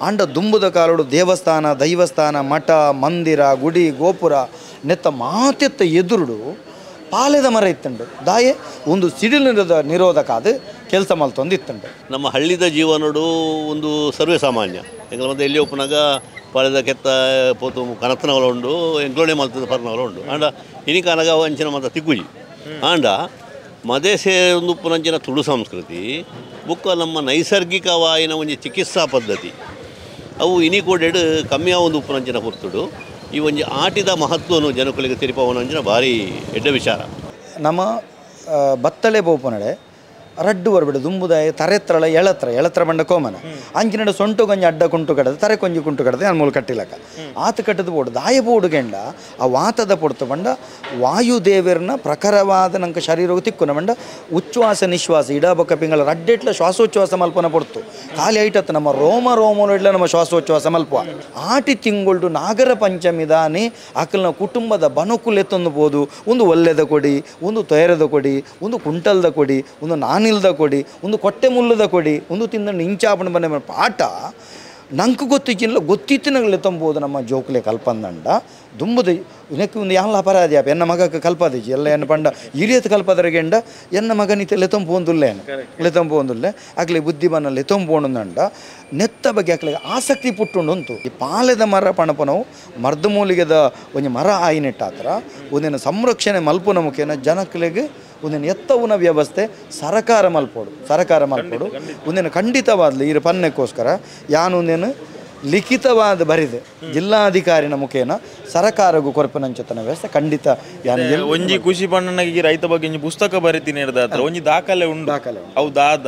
ಆಂಡ ದುಂಬುದ ಕಾಲಡು ದೇವಸ್ಥಾನ ದೈವಸ್ಥಾನ ಮಠ ಮಂದಿರ ಗುಡಿ ಗೋಪುರ ನೆತ್ತ ಮಾತೆತ್ತ ಎದುರುಡು ಪಾಲೆದ ಮರ ಇತ್ತುಂಡು ದಾಯೆ ಒಂದು ಸಿಡಿಲು ನಿರೋಧಕ ಅದು ಕೆಲಸ ಮಲ್ತೊಂದು ಇತ್ತುಂಡು. ನಮ್ಮ ಹಳ್ಳಿದ ಜೀವನಡು ಒಂದು ಸರ್ವೇ ಸಾಮಾನ್ಯ ಎಂಗ್ಲ ಮತ್ತೆ ಎಲ್ಲಿ ಒಪ್ಪನಾಗ ಪಾಲೆದ ಕೆತ್ತ ಪೋತು ಕನತನವಲ ಉಂಡು ಎಂಗ್ಲೋಣೆ ಮಲ್ತದ ಪರ್ನವಲ ಉಂಡು ಆಂಡ ಇನಿಕಾನಗ ಅಂಚಿನ ಮಾತ ತಿಕ್ಕುಜಿ. ಆಂಡ ಮದೇಸೆ ಒಂದು ಉಪ್ಪುನಂಚಿನ ತುಳು ಸಂಸ್ಕೃತಿ ಬುಕ್ಕ ನಮ್ಮ ನೈಸರ್ಗಿಕವಾಯಿನ ಒಂಜಿ ಚಿಕಿತ್ಸಾ ಪದ್ಧತಿ ಅವು ಇನಿಕೋಡೆಡು ಕಮ್ಮಿಯ ಒಂದು ಉಪ್ಪುನಂಚಿನ ಪೊರ್ತುಡು ಈ ಒಂಜಿ ಆಟಿದ ಮಹತ್ವನು ಜನಕುಲಿಗೆ ತೆರಿಪವನಂಚಿನ ಭಾರಿ ಎಡ್ಡ ವಿಚಾರ. ನಮ್ಮ ಬತ್ತಳೆ ಬೋಪನಡೆ ರಡ್ಡು ಬರ್ಬಿಡು ದುಂಬುದಾಯ ತರೆತ್ರಳ ಎಳತ್ರ ಎಳತ್ರ ಬಂಡ ಕೋಮನ ಅಂಚಿನಡೆ ಸೊಂಟು ಕೊಂಜಿ ಅಡ್ಡ ಕುಂಟು ಕಡದ ತರೆ ಕೊಂಜಿ ಕುಂಟು ಕಡದೆ ಅನ್ಮೂಲ ಕಟ್ಟಿಲಕ ಆತ ಕಟ್ಟದ ಬೋಡು ದಾಯ ಬೋಡು ಗೆಂಡ ಆ ವಾತದ ಪೊಡ್ತು ಬಂಡ ವಾಯುದೇವರನ ಪ್ರಖರವಾದ ನಂಗೆ ಶರೀರವು ತಿಕ್ಕುನ ಬಂಡ ಉಚ್ಛ್ವಾಸ ನಿಶ್ವಾಸ ಇಡಬೊಕ್ಕ ಪಿಂಗಳ ರಡ್ಡೆಟ್ಲ ಶ್ವಾಸೋಚ್ಛ್ವಾಸ ಮಲ್ಪನ ಪೊಡ್ತು ಖಾಲಿ ಐಟತ್ತು ನಮ್ಮ ರೋಮ ರೋಮನು ಇಡ್ಲ ನಮ್ಮ ಶ್ವಾಸೋಚ್ಛ್ವಾಸ ಮಲ್ಪ. ಆಟಿ ತಿಂಗಳು ನಾಗರ ಪಂಚಮಿ ದಾನಿ ಅಕಲ್ನ ಕುಟುಂಬದ ಬನಕುಲೆತ್ತೊಂದು ಬೋದು ಒಂದು ಒಲ್ಲೆದ ಕೊಡಿ ಒಂದು ತೊಯರದ ಕೊಡಿ ಒಂದು ಕುಂಟಲ್ದ ಕೊಡಿ ಒಂದು ನಾನಿಲ್ದ ಕೊಡಿ ಒಂದು ಕೊಟ್ಟೆ ಮುಲ್ಲದ ಕೊಡಿ ಒಂದು ತಿಂದ ಇಂಚಾಪಣ ಬನ್ನ ಪಾಠ ನಂಗೆ ಗೊತ್ತಿಕ್ಕಿಲ್ಲ ಗೊತ್ತಿತ್ತಿನಗಲೆ ತಂಬೋದು ನಮ್ಮ ಜೋಕುಲೆ ಕಲ್ಪಂದಂಡ ದುಂಬುದು ಇದಕ್ಕೆ ಒಂದು ಯಾಲ ಅಪರಾಧಿ ಆಪ ಎನ್ನ ಮಗಕ್ಕೆ ಕಲ್ಪದಿಜಿ ಎಲ್ಲ ಎನ್ನ ಪಂಡ ಇರಿಯತ್ ಕಲ್ಪದರಗೆಂಡ ಎನ್ನ ಮಗನಿತೆ ಲೆತಂಪೊಂದುಲ್ಲೇನು ಲೆತಂಪೊಂದುಲ್ಲೆ ಆಗಲಿ ಬುದ್ಧಿ ಬನ್ನ ಲೆತಂಪೋಣಂದಂಡ ನೆತ್ತ ಬಗ್ಗೆ ಅಕ್ಲೆ ಆಸಕ್ತಿ ಪುಟ್ಟುಂಡು. ಈ ಪಾಲೆದ ಮರ ಪಣಪನವು ಮರ್ದ ಮೂಲಿಗೆದ ಒಂಜಿ ಮರ ಆಯಿನೆಟ್ಟಾತ್ರ ಒಂದಿನ ಸಂರಕ್ಷಣೆ ಮಲ್ಪುನ ಮುಖೇನ ಜನಕ್ಲೆಗೆ ಒಂದಿನ ಎತ್ತವುನ ವ್ಯವಸ್ಥೆ ಸರಕಾರ ಮಲ್ಪೋಡು ಸರಕಾರ ಮಲ್ಪೋಡು ಒಂದಿನ ಖಂಡಿತವಾದ್ಲಿ ಈ ಪನ್ನೆಕ್ಕೋಸ್ಕರ ಯಾನು ಒಂದೇನು ಲಿಖಿತವಾದ ಬರಿದೆ ಜಿಲ್ಲಾಧಿಕಾರಿನ ಮುಖೇನ ಸರಕಾರಗೂ ಕೊರಪನಂಚತನ ವ್ಯವಸ್ಥೆ ಖಂಡಿತ. ಒಂಜಿ ಖುಷಿ ಪಣ್ಣನಿಗೆ ರೈತ ಬಗ್ಗೆ ಒಂಜಿ ಪುಸ್ತಕ ಬರಿತೀನಿ ಹಿಡ್ದಾತ್ರ ಒಂಜಿ ದಾಖಲೆ ಉಂಡು ದಾಖಲೆ ಅವು ದಾದ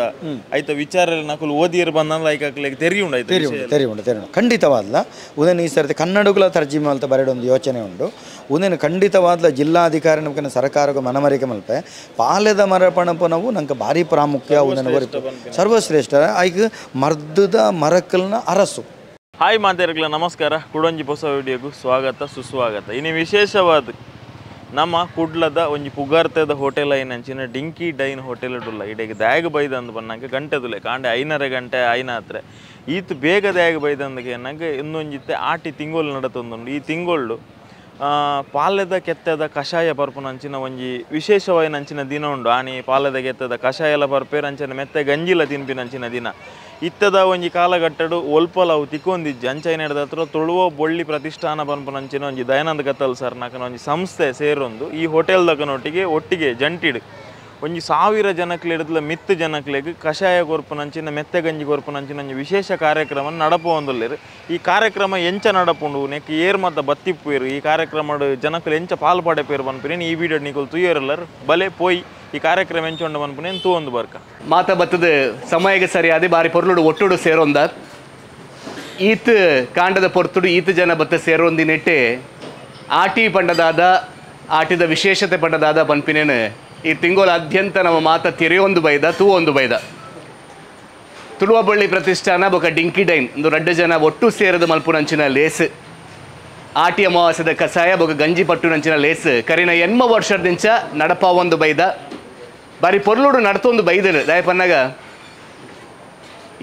ಐತ ವಿಚಾರ ನಕಲು ಓದಿಯರ್ ಬಂದ ಐಕಾಕ್ಲೆಗ್ ತೆರಿ ಉಂಡು ಐತ ತೆರಿ ಉಂಡು ತೆರಿ ಉಂಡು ತೆರಿ ಉಂಡು ಖಂಡಿತವಾದ್ಲ ಉದನ್ ಈ ಸರ್ತಿ ಕನ್ನಡಗಳ ತರ್ಜಿಮೆ ಅಂತ ಬರೆಡೊಂದು ಯೋಚನೆ ಉಂಡು. ಉದನ್ ಖಂಡಿತವಾದ್ಲ ಜಿಲ್ಲಾಧಿಕಾರಿ ಮುಖೇನ ಸರಕಾರಗೂ ಮನಮರಿಕೆ ಮಲ್ಪೆ ಪಾಲೆದ ಮರ ಪಣಪನವು ನಂಗೆ ಭಾರಿ ಪ್ರಾಮುಖ್ಯ ಉದನ್ ಸರ್ವಶ್ರೇಷ್ಠ ಐಕ್ ಮರ್ದದ ಮರಕಲ್ನ ಅರಸು. ಹಾಯ್ ಮಾತೇರ್ಗಳ ನಮಸ್ಕಾರ, ಕುಡೊಂಜಿ ಹೊಸ ವಿಡಿಯೋಗೂ ಸ್ವಾಗತ ಸುಸ್ವಾಗತ. ಇನ್ನು ವಿಶೇಷವಾದ ನಮ್ಮ ಕುಡ್ಲದ ಒಂಜಿ ಪುಗಾರ್ತದ ಹೋಟೆಲ್ ಐನಂಚಿನ ಡಿಂಕಿ ಡೈನ್ ಹೋಟೆಲ್ ಡುಲ್ಲ ಇಡೀಗ ದ್ಯಾಗ ಬೈದಂದು ಬನ್ನಂಗೆ ಗಂಟೆದುಲೆ ಕಾಂಡೆ 5:30 ಗಂಟೆ ಐನಾತ್ರೆ ಈತು ಬೇಗ ದ್ಯಾಗ ಬೈದಂದಕ್ಕೆ ಏನಂಗೆ ಇನ್ನೊಂಜಿತ್ತೆ ಆಟಿ ತಿಂಗಳು ನಡತೊಂದುಂಡು. ಈ ತಿಂಗಳು ಪಾಲೆದ ಕೆತ್ತದ ಕಷಾಯ ಪರ್ಪುನಂಚಿನ ಒಂಜಿ ವಿಶೇಷವಾಯಿನಂಚಿನ ದಿನ ಉಂಡು. ಆನಿ ಪಾಲೆದ ಕೆತ್ತದ ಕಷಾಯಲ ಪರ್ಪೇರು ಅಂಚಿನ ಮೆತ್ತೆ ಗಂಜಿಲ ತಿನ್ಪಿನಂಚಿನ ದಿನ. ಇತ್ತದ ಒಂಜಿ ಕಾಲಘಟ್ಟಡು ಒಲ್ಪಲ ಅವು ತಿಕ್ಕೊಂದಿಜ್ಜಿ ಅಂಚೈನ ಹತ್ರ ತುಳುವ ಬೊಳ್ಳಿ ಪ್ರತಿಷ್ಠಾನ ಪನ್ಪುನಂಚಿನ ಒಂಜಿ ದಯಾನಂದ ಕತ್ತಲ್ ಸರ್ ನಕನ ಒಂಜಿ ಸಂಸ್ಥೆ ಸೇರೊಂದು ಈ ಹೋಟೆಲ್ದಕನೊಟ್ಟಿಗೆ ಒಟ್ಟಿಗೆ ಜಂಟಿಡು ಒಂಜಿ 1000 ಜನಕ್ಲೆ ಮಿತ್ತು ಜನಕ್ಲೆಗ್ ಕಷಾಯ ಕೊರ್ಪುನಂಚಿನ ಮೆತ್ತೆ ಗಂಜಿ ಕೊರ್ಪುನಂಚಿನ ಒಂಜಿ ವಿಶೇಷ ಕಾರ್ಯಕ್ರಮ ನಡಪೊಂದುಲ್ಲೆರ್. ಈ ಕಾರ್ಯಕ್ರಮ ಎಂಚ ನಡಪುಂಡು ನೆಕ್ ಏರ್ ಮತ್ತ ಬತ್ತಿಪ್ಪುವೆರ್ ಈ ಕಾರ್ಯಕ್ರಮ ಜನಕ್ಲು ಎಂಚ ಪಾಲ್ ಪಡೆಪೇರು ಪನ್ಪಿನ ಈ ವಿಡಿಯೋ ನಿಕುಲು ತುಯ್ಯರಲ್ಲರ್ ಬಲೆ ಪೋಯಿ ಈ ಕಾರ್ಯಕ್ರಮ ಎಂಚ ಉಂಡು ಪನ್ಪಿನ ತೂವೊಂದು ಬರ್ಕ. ಮಾತ ಬತ್ತದ ಸಮಯಕ್ಕೆ ಸರಿಯಾದ ಬಾರಿ ಪೊರ್ಲುಡು ಒಟ್ಟುಡು ಸೇರೊಂದ ಈತ್ ಕಾಂಡದ ಪೊರ್ತುಡು ಈತ್ ಜನ ಬತ್ತ ಸೇರೊಂದಿನೆಟ್ಟೆ ಆಟಿ ಪಂಡದಾದ ಆಟಿದ ವಿಶೇಷತೆ ಪಂಡದಾದ ಪನ್ಪಿನೇನು ಈ ತಿಂಗಳ ಅತ್ಯಂತ ನಮ್ಮ ಮಾತ ತೆರೆಯೊಂದು ಬೈದ ತೂ ಒಂದು ಬೈದ. ತುಳುವಬಳ್ಳಿ ಪ್ರತಿಷ್ಠಾನ ಬೊಕ ಡಿಂಕಿ ಡೈನ್ ಒಂದು ರಡ್ಡು ಜನ ಒಟ್ಟು ಸೇರದ ಮಲ್ಪುನಂಚಿನ ಲೇಸ್ ಆಟಿ ಅಮಾವಾಸ್ಯದ ಕಸಾಯ ಬೊಕ ಗಂಜಿ ಪಟ್ಟುನಂಚಿನ ಲೇಸ್ ಕರಿನ 80 ವರ್ಷದಿಂಚ ನಡಪ ಒಂದು ಬೈದ ಬಾರಿ ಪೊರ್ಲುಡು ನಡತೊಂದು ಬೈದರು. ದಯಪನ್ನಾಗ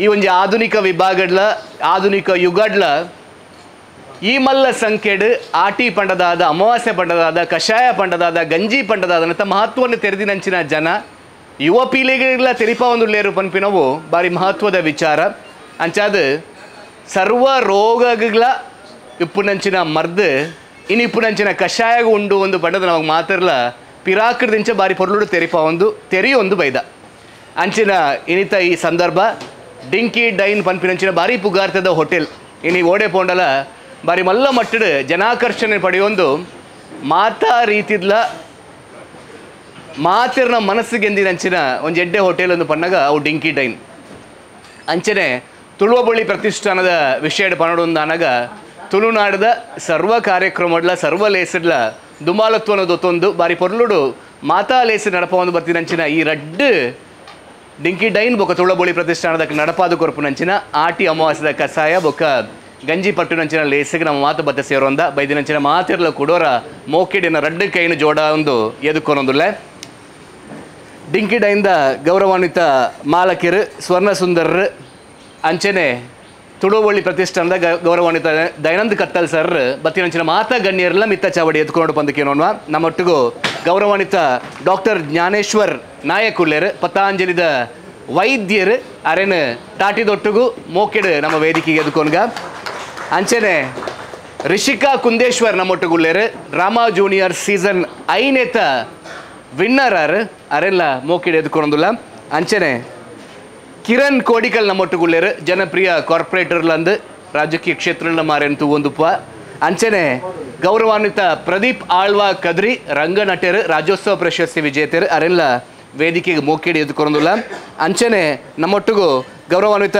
ಈ ಒಂಜಿ ಆಧುನಿಕ ವಿಭಾಗಡ್ಲ ಆಧುನಿಕ ಯುಗಡ್ಲ ಈ ಮಲ್ಲ ಸಂಖ್ಯೆಡು ಆಟಿ ಪಂಡದಾದ ಅಮಾವಾಸ್ಯೆ ಪಂಡದಾದ ಕಷಾಯ ಪಂಡದಾದ ಗಂಜಿ ಪಂಡದಾದ ಮಹತ್ವವನ್ನು ತೆರೆದಿನಂಚಿನ ಜನ ಯುವ ಪೀಳಿಗೆಗಳ ತೆರಿಪ ಒಂದು ಲೇರು ಪನ್ಪಿನವು ಭಾರಿ ಮಹತ್ವದ ವಿಚಾರ. ಅಂಚಾದ ಸರ್ವ ರೋಗಗಳ ಇಪ್ಪುನಂಚಿನ ಮರ್ದು ಇನ್ನು ಇಪ್ಪುನಂಚಿನ ಕಷಾಯ ಉಂಡು ಒಂದು ಪಂಡದ ನಮಗೆ ಮಾತ್ರಲ್ಲ ಪಿರಾಕದಿಂಚ ಬಾರಿ ಪೊರ್ಲುಡು ತೆರಿಪ ಒಂದು ತೆರೆಯೊಂದು ಬೈದ. ಅಂಚಿನ ಇನಿತ ಈ ಸಂದರ್ಭ ಡಿಂಕಿ ಡೈನ್ ಪನ್ಪಿನಂಚಿನ ಭಾರಿ ಪುಗಾರ್ತದ ಹೋಟೆಲ್ ಇನಿ ಓಡೆ ಪೋಂಡಲ ಬಾರಿ ಮಲ್ಲ ಮಟ್ಟಡು ಜನಾಕರ್ಷಣೆ ಪಡೆಯೊಂದು ಮಾತಾ ರೀತಿದ್ಲ ಮಾತಿರ್ನ ಮನಸ್ಸಿಗೆಂದಿನಂಚಿನ ಒಂದು ಎಡ್ಡೆ ಹೋಟೆಲ್ ಒಂದು ಪನ್ನಗ ಅವು ಡಿಂಕಿ ಡೈನ್. ಅಂಚನೆ ತುಳುವಬಳ್ಳಿ ಪ್ರತಿಷ್ಠಾನದ ವಿಷಯ ಪನ್ನಡೊಂದು ಅನಗ ತುಳುನಾಡದ ಸರ್ವ ಕಾರ್ಯಕ್ರಮಡ್ಲ ಸರ್ವ ಲೇಸಡ್ಲ ದುಮಾಲತ್ವನ ದೊತ್ತೊಂದು ಬಾರಿ ಪೊರ್ಲುಡು ಮಾತಾ ಲೇಸು ನಡಪ ಒಂದು ಬರ್ತಿನಂಚಿನ ಈ ರಡ್ಡು ಡಿಂಕಿ ಡೈನ್ ಬೊಕ್ಕ ತುಳುವಬಳ್ಳಿ ಪ್ರತಿಷ್ಠಾನದ ನಡಪಾದ ಕೊರಪುನಂಚಿನ ಆಟಿ ಅಮಾವಾಸ್ಯದ ಕಸಾಯ ಬೊಕ್ಕ ಗಂಜಿ ಪಟ್ಟುನಂಚಿನ ಲೇಸಿಗೆ ನಮ್ಮ ಮಾತು ಬತ್ತ ಸೇರೋಂದ ಬೈದಿನಂಚಿನ ಮಾತಿರ್ಲ ಕುಡೋರ ಮೋಕಿಡಿನ ರಡ್ಡು ಕೈನು ಜೋಡ ಒಂದು ಎದುಕೊನೊಂದುಲ್ಲೆ. ಡಿಂಕಿ ಡೈನ್ದ ಗೌರವಾನ್ವಿತ ಮಾಲಕಿರು ಸ್ವರ್ಣ ಸುಂದರರು ಅಂಚನೆ Tuluvalli ಪ್ರತಿಷ್ಠಾನದ ಗೌರವಾನ್ವಿತ ದಯಾನಂದ ಕತ್ತಲ್ ಸರ್ ಬತ್ತಿನಂಚಿನ ಮಾತಾ ಗಣ್ಯರೆಲ್ಲ ಮಿತ್ತ ಚಾವಡಿ ಎತ್ಕೊಂಡು ಬಂದಕ್ಕೆ ನೋಡುವ. ನಮ್ಮೊಟ್ಟಿಗೂ ಗೌರವಾನ್ವಿತ ಡಾಕ್ಟರ್ ಜ್ಞಾನೇಶ್ವರ್ ನಾಯಕ್ ಉಳ್ಳೇರು, ಪತಾಂಜಲಿದ ವೈದ್ಯರು ಅರೇನು ತಾಟಿದೊಟ್ಟಿಗೂ ಮೋಕೆಡು ನಮ್ಮ ವೇದಿಕೆಗೆ ಎದ್ಕೊಂಡ್ಗ. ಅಂಚನೆ Rishika Kundeshwar ನಮ್ಮೊಟ್ಟಿಗುಳ್ಳೇರು, drama junior season ಐನೇತ winner ಆರು ಅರೆಲ್ಲ ಮೋಕೆಡು ಎದ್ಕೊಂಡುಲ್ಲ. ಅಂಚನೆ ಕಿರಣ್ ಕೋಡಿಕಲ್ ನಮ್ಮೊಟ್ಟುಗುಳ್ಳೇರು, ಜನಪ್ರಿಯ ಕಾರ್ಪೊರೇಟರ್ಲಂದು ರಾಜಕೀಯ ಕ್ಷೇತ್ರ ಮಾರೆಂತು ಒಂದುಪ್ಪ. ಅಂಚನೆ ಗೌರವಾನ್ವಿತ ಪ್ರದೀಪ್ ಆಳ್ವಾ ಕದ್ರಿ ರಂಗನಟರು ರಾಜ್ಯೋತ್ಸವ ಪ್ರಶಸ್ತಿ ವಿಜೇತರು ಅರೆಲ್ಲ ವೇದಿಕೆಗೆ ಮೋಕೆಡಿ ಎದ್ಕೊಂಡುಲ್ಲ. ಅಂಚನೆ ನಮ್ಮೊಟ್ಟಿಗೂ ಗೌರವಾನ್ವಿತ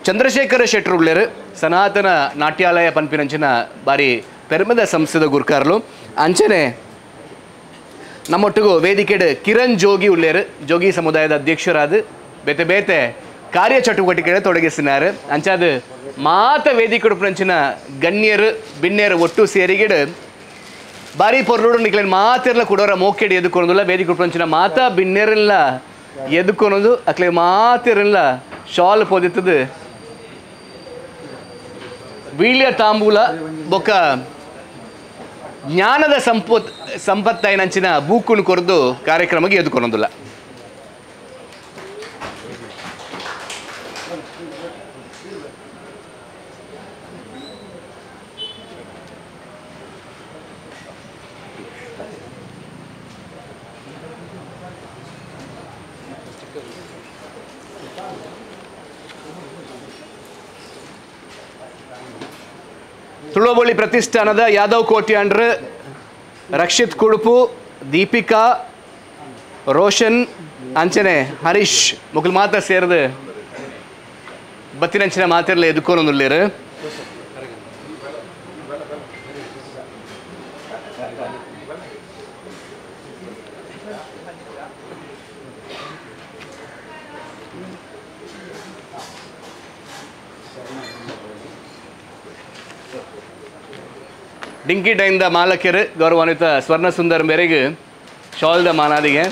ಚಂದ್ರಶೇಖರ ಶೆಟ್ಟರು ಉಳ್ಳೇರು, ಸನಾತನ ನಾಟ್ಯಾಲಯ ಪನ್ಪಿನಂಚಿನ ಬಾರಿ ಪೆರ್ಮದ ಸಂಸ್ಥೆದ ಗುರ್ಕಾರ್ಲು. ಅಂಚನೆ ನಮ್ಮೊಟ್ಟಿಗೂ ವೇದಿಕೆಡು ಕಿರಣ್ ಜೋಗಿ ಉಳ್ಳೇರು, ಜೋಗಿ ಸಮುದಾಯದ ಅಧ್ಯಕ್ಷರಾದ ಬೇತೆ ಬೇತೆ ಕಾರ್ಯಚಟುವಟಿಕೆಗಳ ತೊಡಗಿಸಿನಾರು. ಅಂಚಾದ ಮಾತ ವೇದಿಕೆ ಉಡುಪಿನಂಚಿನ ಗಣ್ಯರು ಬಿನ್ನೇರು ಒಟ್ಟು ಸೇರಿಗೆಡು ಬಾರಿ ಪೊರ್ಲುಡು ನಿಕ್ಲೇನ್ ಮಾತೆರ್ಲ ಕುಡೋರ ಮೋಕೆಡಿ ಎದುಕೊಳೋದಿಲ್ಲ. ವೇದಿಕೆ ಉಡುಪಿನಂಚಿನ ಮಾತಾ ಬಿನ್ನೇರೆಲ್ಲ ಎದುಕೊಳೋದು ಅಕ್ಲೆ ಮಾತೆರೆಲ್ಲ ಶಾಲ್ ಪೋದಿತ್ತದು ವೀಳ್ಯ ತಾಂಬೂಲ ಬೊಕ್ಕ ಜ್ಞಾನದ ಸಂಪತ್ತೈನಂಚಿನ ಬೂಕುನು ಕೊರದು ಕಾರ್ಯಕ್ರಮಕ್ಕೆ ಎದುಕೊಳೋದಿಲ್ಲ. ತುಳುವಳ್ಳಿ ಪ್ರತಿಷ್ಠಾನದ ಯಾದವ್ ಕೋಟ್ಯಾಂಡ್ರ, ರಕ್ಷಿತ್ ಕುಡುಪು, ದೀಪಿಕಾ, ರೋಷನ್, ಅಂಚನೆ ಹರೀಶ್ ಮುಕುಲ್ ಮಾತ್ರ ಸೇರಿದು ಬತ್ತಿನಂಚಿನ ಮಾತಿರಲಿ ಎದುಕೋನೊಂದುಳ್ಳೇರು. ಡಿಂಕಿ ಡೈನ್ದ ಮಾಲಕರು ಗೌರವಾನ್ವಿತ ಸ್ವರ್ಣ ಸುಂದರ್ ಮೇರೆಗೆ ಶಾಲ್ದ ಮಾನಾದಿಗೆ.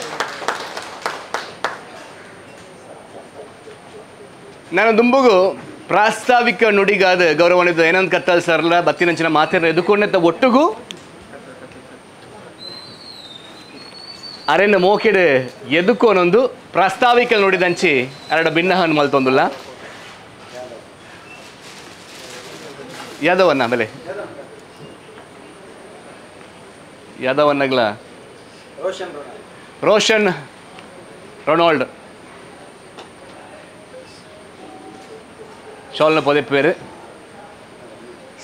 ನಾನು ದುಂಬುಗು ಪ್ರಾಸ್ತಾವಿಕ ನುಡಿಗಾದ ಗೌರವಾನ್ವಿತ ಏನಂತ ಕತ್ತಲ್ ಸರ್ಲ ಬತ್ತಿನಂಚಿನ ಮಾತಿನ ಎದುಕೊಂಡೆತ್ತ ಒಟ್ಟುಗೂ ಅರೆನ್ನ ಮೋಕೆಡು ಎದುಕೋನೊಂದು ಪ್ರಾಸ್ತಾವಿಕ ನುಡಿದಂಚಿ ಅರಡ ಭಿನ್ನಹನ್ನು ಮಲ್ತೊಂದುಲ್ಲ. ಯಾದವನ್ನ ಆಮೇಲೆ ಯಾದವನ್ನಗ್ಲ ರೋಷನ್ ರೊನಾಲ್ಡ್ ಶಾಲ್ನ ಪೊದೆ ಪೇರು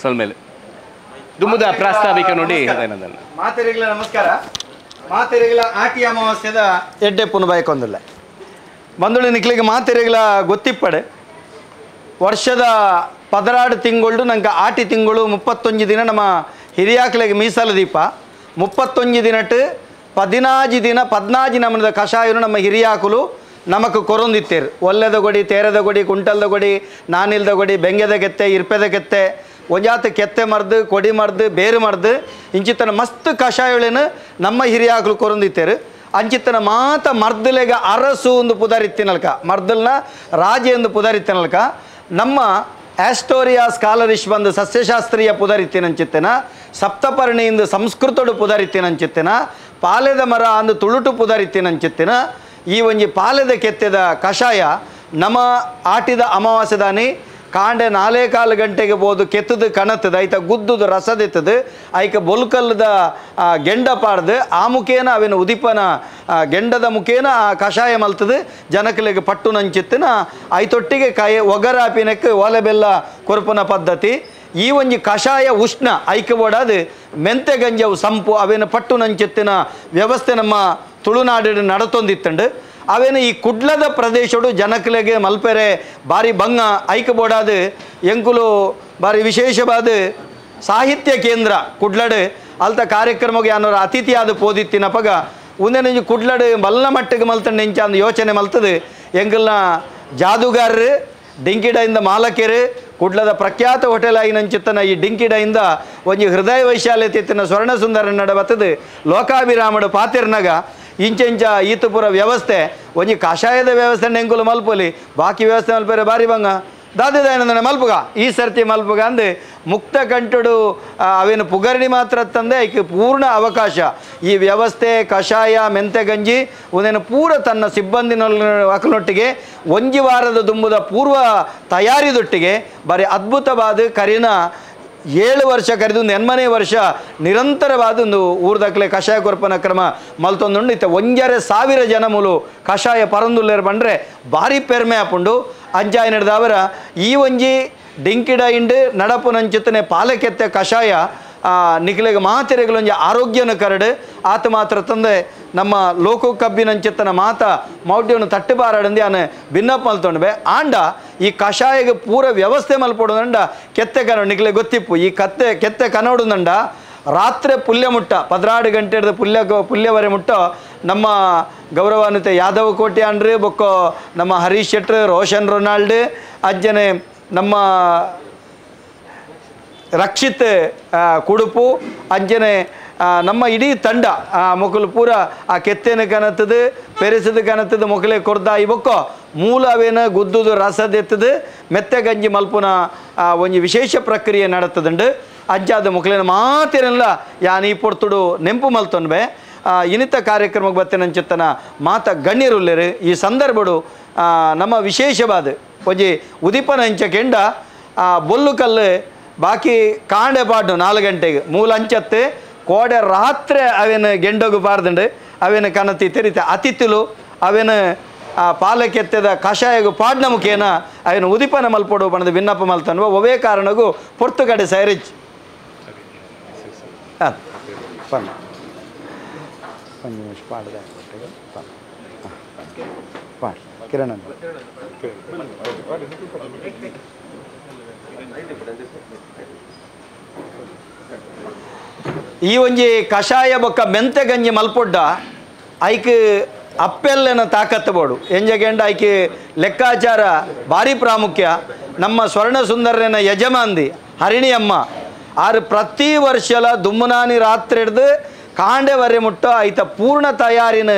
ಸೊಲ್ಮೇಲೆ ದುಮ್ಮದ ಪ್ರಾಸ್ತಾವಿಕ ನೋಡಿ. ಮಾತೆರಿಗಳ ನಮಸ್ಕಾರ. ಮಾತೆರಿಗಳ ಆಟಿ ಅಮಾವಾಸ್ಯದ ಎಡ್ಡೆ ಪುನ ಬಯಕೊಂದಿಲ್ಲ ಬಂದುಳಿ ನಿಕ್ಲಿಗೆ ಮಾತೆರಿಗಳ ಗೊತ್ತಿಪ್ಪಡೆ ವರ್ಷದ 16 ತಿಂಗಳು ನಂಗೆ ಆಟಿ ತಿಂಗಳು 31 ದಿನ ನಮ್ಮ ಹಿರಿಯಾಕ್ಲಿಗೆ ಮೀಸಲು ದೀಪ 31 ದಿನಟ್ಟು 14 ದಿನ 14 ನಮನದ ಕಷಾಯನು ನಮ್ಮ ಹಿರಿಯಾಕುಲು ನಮಕ್ ಕೊರೊಂದಿತ್ತೇರು. ಒಲ್ಲೆದ ಗೊಡಿ, ತೇರದ ಗೊಡಿ, ಕುಂಟಲ್ದ ಗೊಡಿ, ನಾನಿಲ್ದ ಗೊಡಿ, ಬೆಂಗೆದ ಕೆತ್ತೆ, ಇರ್ಪೆದ ಕೆತ್ತೆ, ಒಂಜಾತ ಕೆತ್ತೆ ಮರ್ದು, ಕೊಡಿ ಮರ್ದು, ಬೇರು ಮರ್ದು ಇಂಚಿತ್ತನ ಮಸ್ತ್ ಕಷಾಯಗಳೇನು ನಮ್ಮ ಹಿರಿಯಾಕುಲು ಕೊರೊಂದಿತ್ತೇರು. ಅಂಚಿತ್ತನ ಮಾತ ಮರ್ದಲೆಗ ಅರಸು ಒಂದು ಪುದಾರಿತ್ತಿನಲ್ಕ, ಮರ್ದಲ್ನ ರಾಜೆ ಎಂದು ಪುದಾರಿತ್ತಿನಲ್ಕ ನಮ್ಮ ಆಸ್ಟೋರಿಯಾ ಸ್ಕಾಲರಿಶ್ ಬಂದು ಸಸ್ಯಶಾಸ್ತ್ರೀಯ ಪುದರಿತ್ತಿನಂಚಿತ್ತನ, ಸಪ್ತಪರ್ಣಿಯಿಂದ ಸಂಸ್ಕೃತಡು ಪುದರಿತ್ತಿನಂಚಿತ್ತನ, ಪಾಲೆದ ಮರ ಅಂದು ತುಳುಟು ಪುದರಿತ್ತಿನಂಚಿತ್ತನ. ಈ ಒಂಜಿ ಪಾಲೆದ ಕೆತ್ತೆದ ಕಷಾಯ ನಮ್ಮ ಆಟಿದ ಅಮಾವಾಸ್ಯದಾನಿ ಕಾಂಡೆ 4.15 ಗಂಟೆಗೆ ಬೋದು ಕೆತ್ತದು ಕಣತ್ತದ ಐತ ಗುದ್ದುದು ರಸದಿತ್ತದು ಐಕ ಬೊಲ್ಕಲ್ಲದ ಗೆಂಡ ಪಾಡ್ದು ಆ ಮುಖೇನ ಅವಿನ ಉದಿಪನ ಗೆಂಡದ ಮುಖೇನ ಆ ಕಷಾಯ ಮಲ್ತದು ಜನಕಲಿಗೆ ಪಟ್ಟು ನಂಚಿತ್ತನ ಐತೊಟ್ಟಿಗೆ ಕಾಯಿ ಒಗರಾಪಿನಕ್ಕೆ ಓಲೆ ಬೆಲ್ಲ ಕೊರಪುನ ಪದ್ಧತಿ. ಈ ಒಂಜಿ ಕಷಾಯ ಉಷ್ಣ ಐಕ ಬೋಡಾದು ಮೆಂತೆ ಗಂಜವು ಸಂಪು ಅವೇನ ಪಟ್ಟು ನಂಚಿತ್ತಿನ ವ್ಯವಸ್ಥೆ ನಮ್ಮ ತುಳುನಾಡಿನ ನಡತೊಂದಿತ್ತಂಡು. ಅವೇನು ಈ ಕುಡ್ಲದ ಪ್ರದೇಶಡು ಜನಕಲೆಗೆ ಮಲ್ಪೆರೆ ಬಾರಿ ಬಂಗ ಐಕ ಬೋಡಾದು ಎಂಕುಲು ಬಾರಿ ವಿಶೇಷವಾದ ಸಾಹಿತ್ಯ ಕೇಂದ್ರ ಕುಡ್ಲಡು ಅಲ್ತ ಕಾರ್ಯಕ್ರಮಕ್ಕೆ ಅನ್ನೋರ ಅತಿಥಿಯಾದ ಪೋದಿತ್ತಿನಪಗ ಒಂದೇ ಕುಡ್ಲಡು ಮಲ್ಲ ಮಟ್ಟಿಗೆ ಮಲ್ತಂಡು ಇಂಚ ಅಂದು ಯೋಚನೆ ಮಲ್ತದು ಎಂಕಲ್ನ ಜಾದುಗಾರರು ಡಿಂಕಿಡೈಂದ ಮಾಲಕರು ಕುಡ್ಲದ ಪ್ರಖ್ಯಾತ ಹೋಟೆಲ್ ಆಗಿ ಈ ಡಿಂಕಿಡೈಂದ ಒಂಜಿ ಹೃದಯ ವೈಶಾಲ್ಯತೆ ಇತ್ತಿನ ಸ್ವರ್ಣ ಸುಂದರ ನಡಬತ್ತದು ಲೋಕಾಭಿರಾಮಡು ಪಾತಿರ್ನಗ ಇಂಚೆಂಚ ಈತಪುರ ವ್ಯವಸ್ಥೆ ಒಂಜಿ ಕಷಾಯದ ವ್ಯವಸ್ಥೆ ಎಂಕುಲು ಮಲ್ಪೊಲಿ ಬಾಕಿ ವ್ಯವಸ್ಥೆ ಮಲ್ಪೆರೆ ಬಾರಿ ಬಂಗ ದಾದಿದಾಯನಂದನೆ ಮಲ್ಪುಗ ಈ ಸರ್ತಿ ಮಲ್ಪುಗ ಅಂದು ಮುಕ್ತ ಕಂಟುಡು ಅವೇನು ಪುಗರಣಿ ಮಾತ್ರ ತಂದೆ ಐಕೆ ಪೂರ್ಣ ಅವಕಾಶ ಈ ವ್ಯವಸ್ಥೆ ಕಷಾಯ ಮೆಂತೆ ಗಂಜಿ ಒಂದೇನು ಪೂರ ತನ್ನ ಸಿಬ್ಬಂದಿನೊಟ್ಟಿಗೆ ಒಂಜಿ ವಾರದ ದುಂಬುದ ಪೂರ್ವ ತಯಾರಿದೊಟ್ಟಿಗೆ ಬಾರಿ ಅದ್ಭುತವಾದ ಕರಿನ 7 ವರ್ಷ ಕರೆದು 8ನೇ ವರ್ಷ ನಿರಂತರವಾದ ಒಂದು ಊರ್ದಕ್ಲೆ ಕಷಾಯ ಕೊರ್ಪನ ಕ್ರಮ ಮಲ್ತೊಂದುಂಡು. ಇತ್ತ 1,500 ಜನ ಮೂಲು ಕಷಾಯ ಪರಂದುಲ್ಲೇರು ಬಂದರೆ ಭಾರಿ ಪೆರ್ಮೆ ಆಪುಂಡು. ಅಂಚಾಯ ನಡೆದವರ ಈ ಒಂಜಿ ಡಿಂಕಿಡ ಇಂಡು ನಡಪುನಂಚಿತ್ತನೆ ಪಾಲಕೆತ್ತೆ ಕಷಾಯ ನಿಖಲೆಗೆ ಮಾತೆರೆಗಳೊಂಜಿ ಆರೋಗ್ಯನ ಕರಡು ಆತ ಮಾತ್ರ ತಂದೆ ನಮ್ಮ ಲೋಕ ಕಬ್ಬಿನಂಚಿತ್ತನ ಮಾತ ಮೌಢ್ಯವನ್ನು ತಟ್ಟುಬಾರಡಂದು ಆನೆ ಭಿನ್ನಪ್ಪ ಮಲ್ತೊಂಡು ಆಂಡ ಈ ಕಷಾಯಗೆ ಪೂರ ವ್ಯವಸ್ಥೆ ಮಲ್ಪೊಡುದಂಡ ಕೆತ್ತೆ ಕನ್ನಡ ನಿಖಲೆ ಗೊತ್ತಿಪ್ಪು ಈ ಕತ್ತೆ ಕೆತ್ತೆ ಕನ್ನಡುದಂಡ ರಾತ್ರಿ ಪುಲ್ಯ ಮುಟ್ಟ 12 ಗಂಟೆ ಹಿಡಿದು ಪುಲ್ಯವರೆ ಮುಟ್ಟ ನಮ್ಮ ಗೌರವಾನ್ವಿತ ಯಾದವ ಕೋಟಿ ಅಂಡ್ರಿ ಬೊಕ್ಕೋ ನಮ್ಮ ಹರೀಶ್ ಶೆಟ್ರ್ ರೋಷನ್ ರೊನಾಲ್ಡ್ ಅಜ್ಜನೆ ನಮ್ಮ ರಕ್ಷಿತ್ ಕುಡುಪು ಅಂಜನೆ ನಮ್ಮ ಇಡೀ ತಂಡ ಮೊಕಲು ಪೂರ ಆ ಕೆತ್ತೇನ ಕನತ್ತದು ಪೆರೆಸದು ಕನತ್ತದು ಮೊಕಲೆ ಕೊರ್ದಾಯಿ ಬೊಕ್ಕೋ ಮೂಲ ಅವೇನ ಗುದ್ದುದು ರಸದೆತ್ತದು ಮೆತ್ತೆ ಗಂಜಿ ಮಲ್ಪುನ ಒಂಜಿ ವಿಶೇಷ ಪ್ರಕ್ರಿಯೆ ನಡತದುಂಡು. ಅಜ್ಜಾದ ಮೊಕಲಿನ ಮಾತಿರಲ್ಲ ಯಾನ್ ಈ ಪೊರ್ತುಡು ನೆಂಪು ಮಲ್ತೊನ್ಬೆ ಇನಿತ ಕಾರ್ಯಕ್ರಮಕ್ಕೆ ಬತ್ತಿನಂಚಿತ್ತನ ಮಾತ ಗಣ್ಯರುಲ್ಲೇರು ಈ ಸಂದರ್ಭಡು ನಮ್ಮ ವಿಶೇಷವಾದ ಒಂಜಿ ಉದಿಪನ ಅಂಚ ಕೆಂಡ ಬೊಲ್ಲು ಕಲ್ಲು ಬಾಕಿ ಕಾಂಡೆ ಪಾಡು 4 ಗಂಟೆಗೆ ಮೂಲ ಅಂಚತ್ತು ಕೋಡೆ ರಾತ್ರಿ ಅವೇನು ಗೆಂಡೋಗು ಪಾರ್ದಂಡು ಅವೇನು ಕನತಿ ತೆರಿತ ಅತಿಥಿಲು ಅವೇನು ಪಾಲಕೆತ್ತೆದ ಕಷಾಯಗು ಪಾಡ್ನ ಮುಖೇನ ಅವೇನು ಉದಿಪನ ಮಲ್ಪೊಡು ಬಣ್ಣದ ವಿನ್ನಪ ಮಲ್ತನ್ವ ಒವೇ ಕಾರಣಗೂ ಪೊರ್ತುಗಡೆ ಸೈರಿಚ್ ಹಾಂ ಪನ್ನ ಒಂದು ನಿಮಿಷ ಪಾಡ್ದ ಪಾಡ್ ಕಿರಣ ಈ ಒಂಜಿ ಕಷಾಯ ಬೊಕ್ಕ ಮೆಂತೆ ಗಂಜಿ ಮಲ್ಪೊಡ್ಡ ಐಕ್ ಅಪ್ಪೆಲ್ಲೆನ ತಾಕತ್ತು ಬೋಡು ಎಂಜಗೆಂಡ ಐಕೆ ಲೆಕ್ಕಾಚಾರ ಭಾರಿ ಪ್ರಾಮುಖ್ಯ. ನಮ್ಮ ಸ್ವರ್ಣ ಸುಂದರನ ಯಜಮಾಂದಿ ಹರಿಣಿಯಮ್ಮ ಆರು ಪ್ರತಿ ವರ್ಷಲ ದುಮ್ಮನಾನಿ ರಾತ್ರಿ ಹಿಡ್ದು ಕಾಂಡೆವರೆ ಮುಟ್ಟ ಐತ ಪೂರ್ಣ ತಯಾರಿನ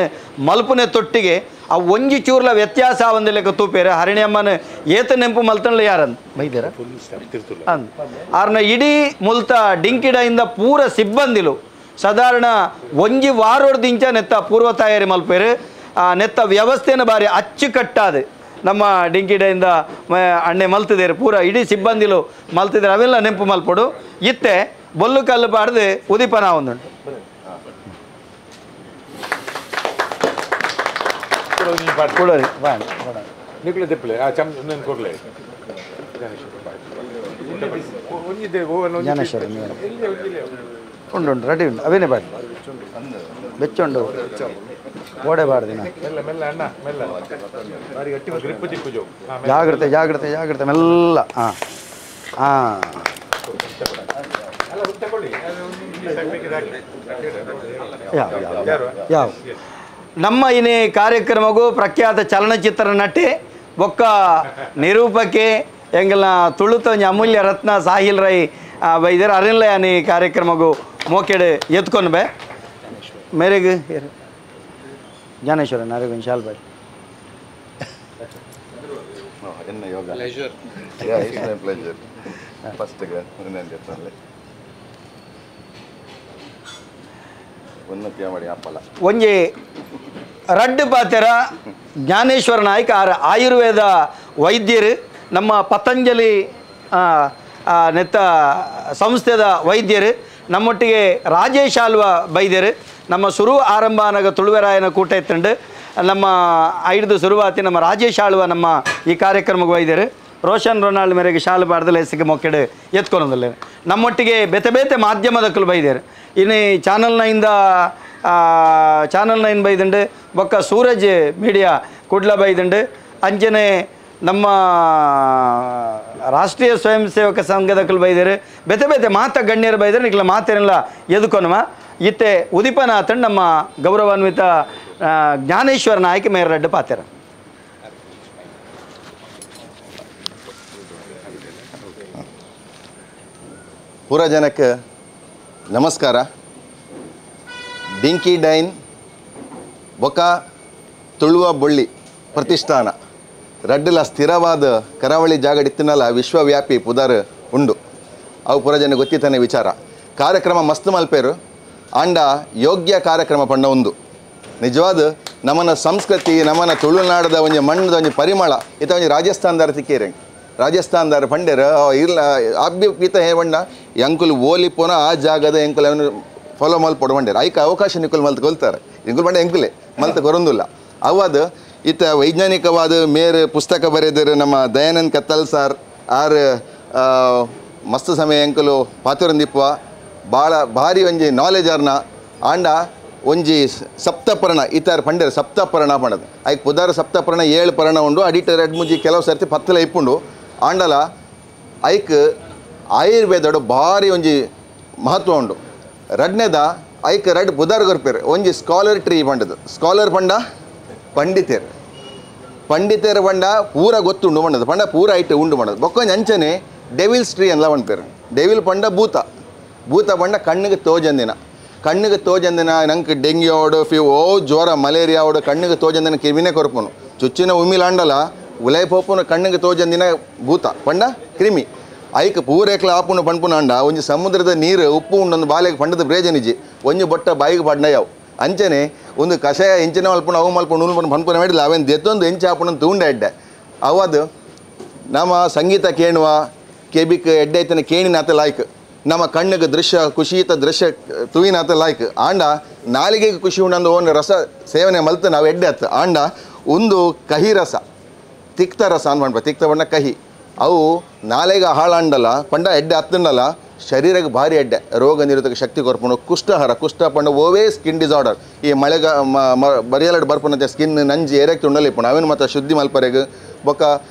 ಮಲ್ಪುನೆ ತೊಟ್ಟಿಗೆ ಆ ಒಂಜಿ ಚೂರ್ಲ ವ್ಯತ್ಯಾಸ ಒಂದು ಲೆಕ್ಕ ತೂಪೇರೆ ಹರಿಣಿಯಮ್ಮನ ಏತ ನೆಂಪು ಮಲ್ತನ್ಲ ಯಾರಂತ ಬೈದೇರ ಅಂದ್ ಆರ್ನ ಇಡೀ ಮುಲ್ತ ಡಿಂಕಿಡಯಿಂದ ಪೂರ ಸಿಬ್ಬಂದಿಲು ಸಾಧಾರಣ ಒಂಜಿ ವಾರೋಡ್ದಿಂಚ ನೆತ್ತ ಪೂರ್ವ ತಯಾರಿ ಮಲ್ಪೇರು ಆ ನೆತ್ತ ವ್ಯವಸ್ಥೆನ ಬಾರಿ ಅಚ್ಚುಕಟ್ಟಾದ ನಮ್ಮ ಡಿಂಕಿಡೆಯಿಂದ ಅಣ್ಣೆ ಮಲ್ತಿದ್ದೇರು ಪೂರ ಇಡೀ ಸಿಬ್ಬಂದಿಲು ಮಲ್ತಿದ್ದಾರೆ ಅವೆಲ್ಲ ನೆಂಪು ಮಲ್ಪೊಡು ಇತ್ತೆ ಬೊಲ್ಲು ಕಲ್ಲು ಪಾಡ್ದು ಉದಿಪನ ಒಂದುಂಟು. ಉಂಟು ಉಂಟು ರೆಡಿ ಉಂಟು ಅವೇನೇ ಬಾಡಿ ಬೆಚ್ಚುಂಡು ಓಡೆ ಬಾರ್ದಿನ ಜಾಗ್ರತೆ ಜಾಗ್ರತೆ ಜಾಗ್ರತೆ ಮೆಲ್ಲ ಹಾಂ ಹಾಂ ಯಾವ ಯಾವ ನಮ್ಮ ಇನಿ ಕಾರ್ಯಕ್ರಮಗೂ ಪ್ರಖ್ಯಾತ ಚಲನಚಿತ್ರ ನಟಿ ಬೊಕ್ಕ ನಿರೂಪಕಿ ಎಂಗಲ್ನ ತುಳುತ ಒಂಜಿ ಅಮೂಲ್ಯ ರತ್ನ ಸಾಹಿಲ್ ರೈ ಬೈದರ್ ಅರಿನ್ಲ ಯಾನಿ ಕಾರ್ಯಕ್ರಮಗೂ ಮೋಕೆಡೆ ಎತ್ಕೊಂಡು ಬೇ ಮೇರೆಗೆ ಜ್ಞಾನೇಶ್ವರ ನಾರಿಗೊಂದು ಶಾಲ್ ಬಾಯ್ ಒಂಜಿ ರಡ್ಡು ಪಾತೆರ ಜ್ಞಾನೇಶ್ವರ ನಾಯ್ಕ ಆರ್ ಆಯುರ್ವೇದ ವೈದ್ಯರು ನಮ್ಮ ಪತಂಜಲಿ ನೆತ್ತ ಸಂಸ್ಥೆದ ವೈದ್ಯರು ನಮ್ಮೊಟ್ಟಿಗೆ ರಾಜೇಶ್ ಆಲ್ವ ಬೈದ್ಯರು ನಮ್ಮ ಸುರು ಆರಂಭ ಅನಗ ತುಳುವೆರಾಯನ ಕೂಟ ಇತ್ತುಂಡು ನಮ್ಮ ಐದು ಸುರುವಾತಿ ನಮ್ಮ ರಾಜೇಶ್ ಆಳ್ವ ನಮ್ಮ ಈ ಕಾರ್ಯಕ್ರಮಕ್ಕೆ ವೈದ್ಯರು ರೋಷನ್ ರೊನಾಲ್ಡ್ ಮೇರೆಗೆ ಶಾಲು ಬಾರ್ದಲ್ಲ ಹೆಸರಿಗೆ ಮೊಕ್ಕೆಡೆ ಎತ್ಕೊಳೋದಿಲ್ಲ ನಮ್ಮೊಟ್ಟಿಗೆ ಬೇತೆ ಬೇತೆ ಮಾಧ್ಯಮದಕ್ಕಲು ಬೈದ್ಯರು ಇನ್ನು ಚಾನಲ್ ನೈನ್ದ ಚಾನಲ್ 9 ಬೈದುಂಡು ಬೊಕ್ಕ ಸೂರಜ್ ಮೀಡಿಯಾ ಕುಡ್ಲ ಬೈದುಂಡು ಅಂಜನೆ ನಮ್ಮ ರಾಷ್ಟ್ರೀಯ ಸ್ವಯಂ ಸೇವಕ ಸಂಘದಕ್ಕಲು ಬೈದರು ಬೇತೆ ಬೇತೆ ಮಾತ ಗಣ್ಯರು ಬೈದರು ನಿಕ್ಲ ಮಾತೇನಿಲ್ಲ ಎದುಕೊನುಮ ಇತ್ತೆ ಉದಿಪನಾಥನ್ ನಮ್ಮ ಗೌರವಾನ್ವಿತ ಜ್ಞಾನೇಶ್ವರ ನಾಯಕ ಮೇರಡ್ಡು ಪಾತೆರ. ಪೂರ ಜನಕ್ಕೆ ನಮಸ್ಕಾರ. ಡಿಂಕಿ ಡೈನ್ ಬೊಕ ತುಳುವ ಬೊಳ್ಳಿ ಪ್ರತಿಷ್ಠಾನ ರಡ್ಡಲ ಸ್ಥಿರವಾದ ಕರಾವಳಿ ಜಾಗಡಿತ್ತಿನಲ್ಲ ವಿಶ್ವವ್ಯಾಪಿ ಪುದರ್ ಉಂಡು. ಅವು ಪೂರ ಜನ ಗೊತ್ತಿತ್ತಾನೆ ವಿಚಾರ. ಕಾರ್ಯಕ್ರಮ ಮಸ್ತ್ ಮಲ್ಪೇರು ಆಂಡ ಯೋಗ್ಯ ಕಾರ್ಯಕ್ರಮ ಪಂಡ ಒಂದು ನಿಜವಾದ ನಮ್ಮನ ಸಂಸ್ಕೃತಿ ನಮ್ಮನ ತುಳುನಾಡದ ಒಂಜಿ ಮಣ್ಣದ ಒಂಜಿ ಪರಿಮಳ ಇತ್ತ ಒಂಜಿ ರಾಜಸ್ಥಾನದಾರ ತಿಕ್ಕೇರೆ ರಾಜಸ್ಥಾನದಾರ ಪಂಡೇರು ಇಲ್ಲ ಅಬ್ಬಿ ಪೀತ ಹೇ ಬಣ್ಣ ಎಂಕುಲು ಓಲಿ ಪೋನ ಆ ಜಾಗದ ಎಂಕುಲು ಅವನು ಫಾಲೋ ಮಲ್ಪೊಡು ಬಂಡೇರು ಐಕ ಅವಕಾಶ ನಿಕುಲು ಮಲ್ತ್ ಕೊಲ್ತಾರೆ ಎಂಕುಲು ಬಂಡ ಎಂಕುಲೆ ಮಲ್ತ್ ಕೊರೊಂದುಲ್ಲ. ಅವಾದ ಇತ್ತ ವೈಜ್ಞಾನಿಕವಾದ ಮೇರು ಪುಸ್ತಕ ಬರೆದರು ನಮ್ಮ ದಯಾನಂದ್ ಕತ್ತಲ್ ಸಾರ್ ಆರ್ ಮಸ್ತ್ ಸಮಯ ಎಂಕುಲು ಪಾತುರಂದಿಪ್ಪ ಭಾಳ ಭಾರಿ ಒಂಜಿ ನಾಲೆಜ್ ಆರ್ನ ಆಂಡ ಒಂಜಿ ಸಪ್ತಪರ್ಣ ಇತಾರ ಪಂಡೇರು ಸಪ್ತಪರ್ಣ ಪಂಡದು ಐಕ್ ಪುದಾರ ಸಪ್ತಪರ್ಣ 7 ಪರ್ಣ ಉಂಡು ಅಡಿಟ ರೆಡ್ ಮುಂಜಿ ಕೆಲವು ಸರ್ತಿ ಪತ್ತಲ ಇಪ್ಪುಂಡು ಆಂಡಲ ಐಕ್ ಆಯುರ್ವೇದಡು ಭಾರಿ ಒಂಜಿ ಮಹತ್ವ ಉಂಡು. ರಡ್ನೇದ ಐಕ್ ರಡ್ ಪುದಾರ್ ಕೊರ್ಪೇರು ಒಂಜಿ ಸ್ಕಾಲರ್ ಟ್ರೀ ಪಂಡದು ಸ್ಕಾಲರ್ ಪಂಡ ಪಂಡಿತೇರು ಪಂಡಿತೇರು ಪಂಡ ಪೂರ ಗೊತ್ತುಂಡು ಪಂಡದು ಪಂಡ ಪೂರ ಐಟ್ ಉಂಡು ಪಂಡದು ಬೊಕ್ಕೊಂಜಿ ಅಂಚನೆ ಡೆವಿಲ್ಸ್ ಟ್ರೀ ಅನ್ಲ ಪನ್ಪೇರು. ಡೆವಿಲ್ ಪಂಡ ಭೂತ ಭೂತ ಪಂಡ ಕಣ್ಣಿಗೆ ತೋಜಂದಿನ ಕಣ್ಣಿಗೆ ತೋಜಂದಿನ ನಂಗೆ ಡೆಂಗ್ಯೂ ಅವಡು ಫೀವ್ ಓ ಜ್ವರ ಮಲೇರಿಯಾ ಅವಡು ಕಣ್ಣಿಗೆ ತೋಜಂದಿನ ಕಿವಿನೇ ಕೊರ್ಪುನು ಚುಚ್ಚಿನ ಉಮಿಲಾಂಡಲ ಉಲೈ ಪೋಪುನು ಕಣ್ಣಿಗೆ ತೋಜಂದಿನ ಭೂತ ಪಂಡ ಕ್ರಿಮಿ ಐಕ್ ಪೂರೇಕ್ಲ ಆಪುನು ಪನ್ಪುನಾಂಡ ಒಂಜಿ ಸಮುದ್ರದ ನೀರು ಉಪ್ಪು ಉಂಡೊಂದು ಬಾಲೆಗೆ ಪಂಡದ ಬ್ರೇಜನಿಜಿ ಒಂಜಿ ಬೊಟ್ಟ ಬಾಯಿಗೆ ಪಡ್ನ ಯಾವು ಅಂಚನೆ ಒಂದು ಕಷಾಯ ಎಂಚಿನ ಮಲ್ಪುನ ಅವು ಮಲ್ಪುನ ಉಣು ಪನ್ಪುನ ಮಾಡಿಲ್ಲ ಅವೇನು ದೆತ್ತೊಂದು ಎಂಚ ಆಪುನ ತೂಂಡ ಎಡ್ಡೆ ಅವದು ನಮ್ಮ ಸಂಗೀತ ಕೇಣುವ ಕೆಬಿಕ್ ಎಡ್ಡೆ ಐತನ ಕೇಣಿನಾತ ಲಾಯ್ಕ್ ನಮ್ಮ ಕಣ್ಣಿಗೆ ದೃಶ್ಯ ಖುಷಿಯಿತ ದೃಶ್ಯ ತೂವಿನಾತ ಲಾಯ್ಕ್ ಆಂಡ ನಾಲಿಗೆಗೆ ಖುಷಿ ಉಂಡಂದು ಓನ್ ರಸ ಸೇವನೆ ಮಲ್ತು ನಾವು ಎಡ್ಡೆ ಆತು ಆಂಡ ಒಂದು ಕಹಿ ರಸ ತಿಕ್ತ ರಸ ಅನ್ಪಣ್ಪ ತಿಕ್ತ ಬಣ್ಣ ಕಹಿ ಅವು ನಾಲೆಗೆ ಹಾಳಾಂಡಲ್ಲ ಪಂಡ ಎಡ್ಡೆ ಹತ್ತಂಡಲ್ಲ ಶರೀರಕ್ಕೆ ಭಾರಿ ಎಡ್ಡೆ ರೋಗ ನಿರೋಧಕ ಶಕ್ತಿ ಕೊರ್ಪುಂಡು. ಕುಷ್ಠಹರ ಕುಷ್ಠ ಪಂಡ ಓವೇ ಸ್ಕಿನ್ ಡಿಸಾರ್ಡರ್ ಈ ಮಳೆಗ ಬರಿಯಲಡ್ ಬರ್ಪುನಂತೆ ಸ್ಕಿನ್ ನಂಜಿ ಏರಕ್ಕೆ ಉಂಡಲ್ಲ ಇಪ್ಪುಂಡು ಅವೇನು ಮತ್ತು ಶುದ್ಧಿ ಮಲ್ಪರೆಗ್ ಬೊಕ್ಕ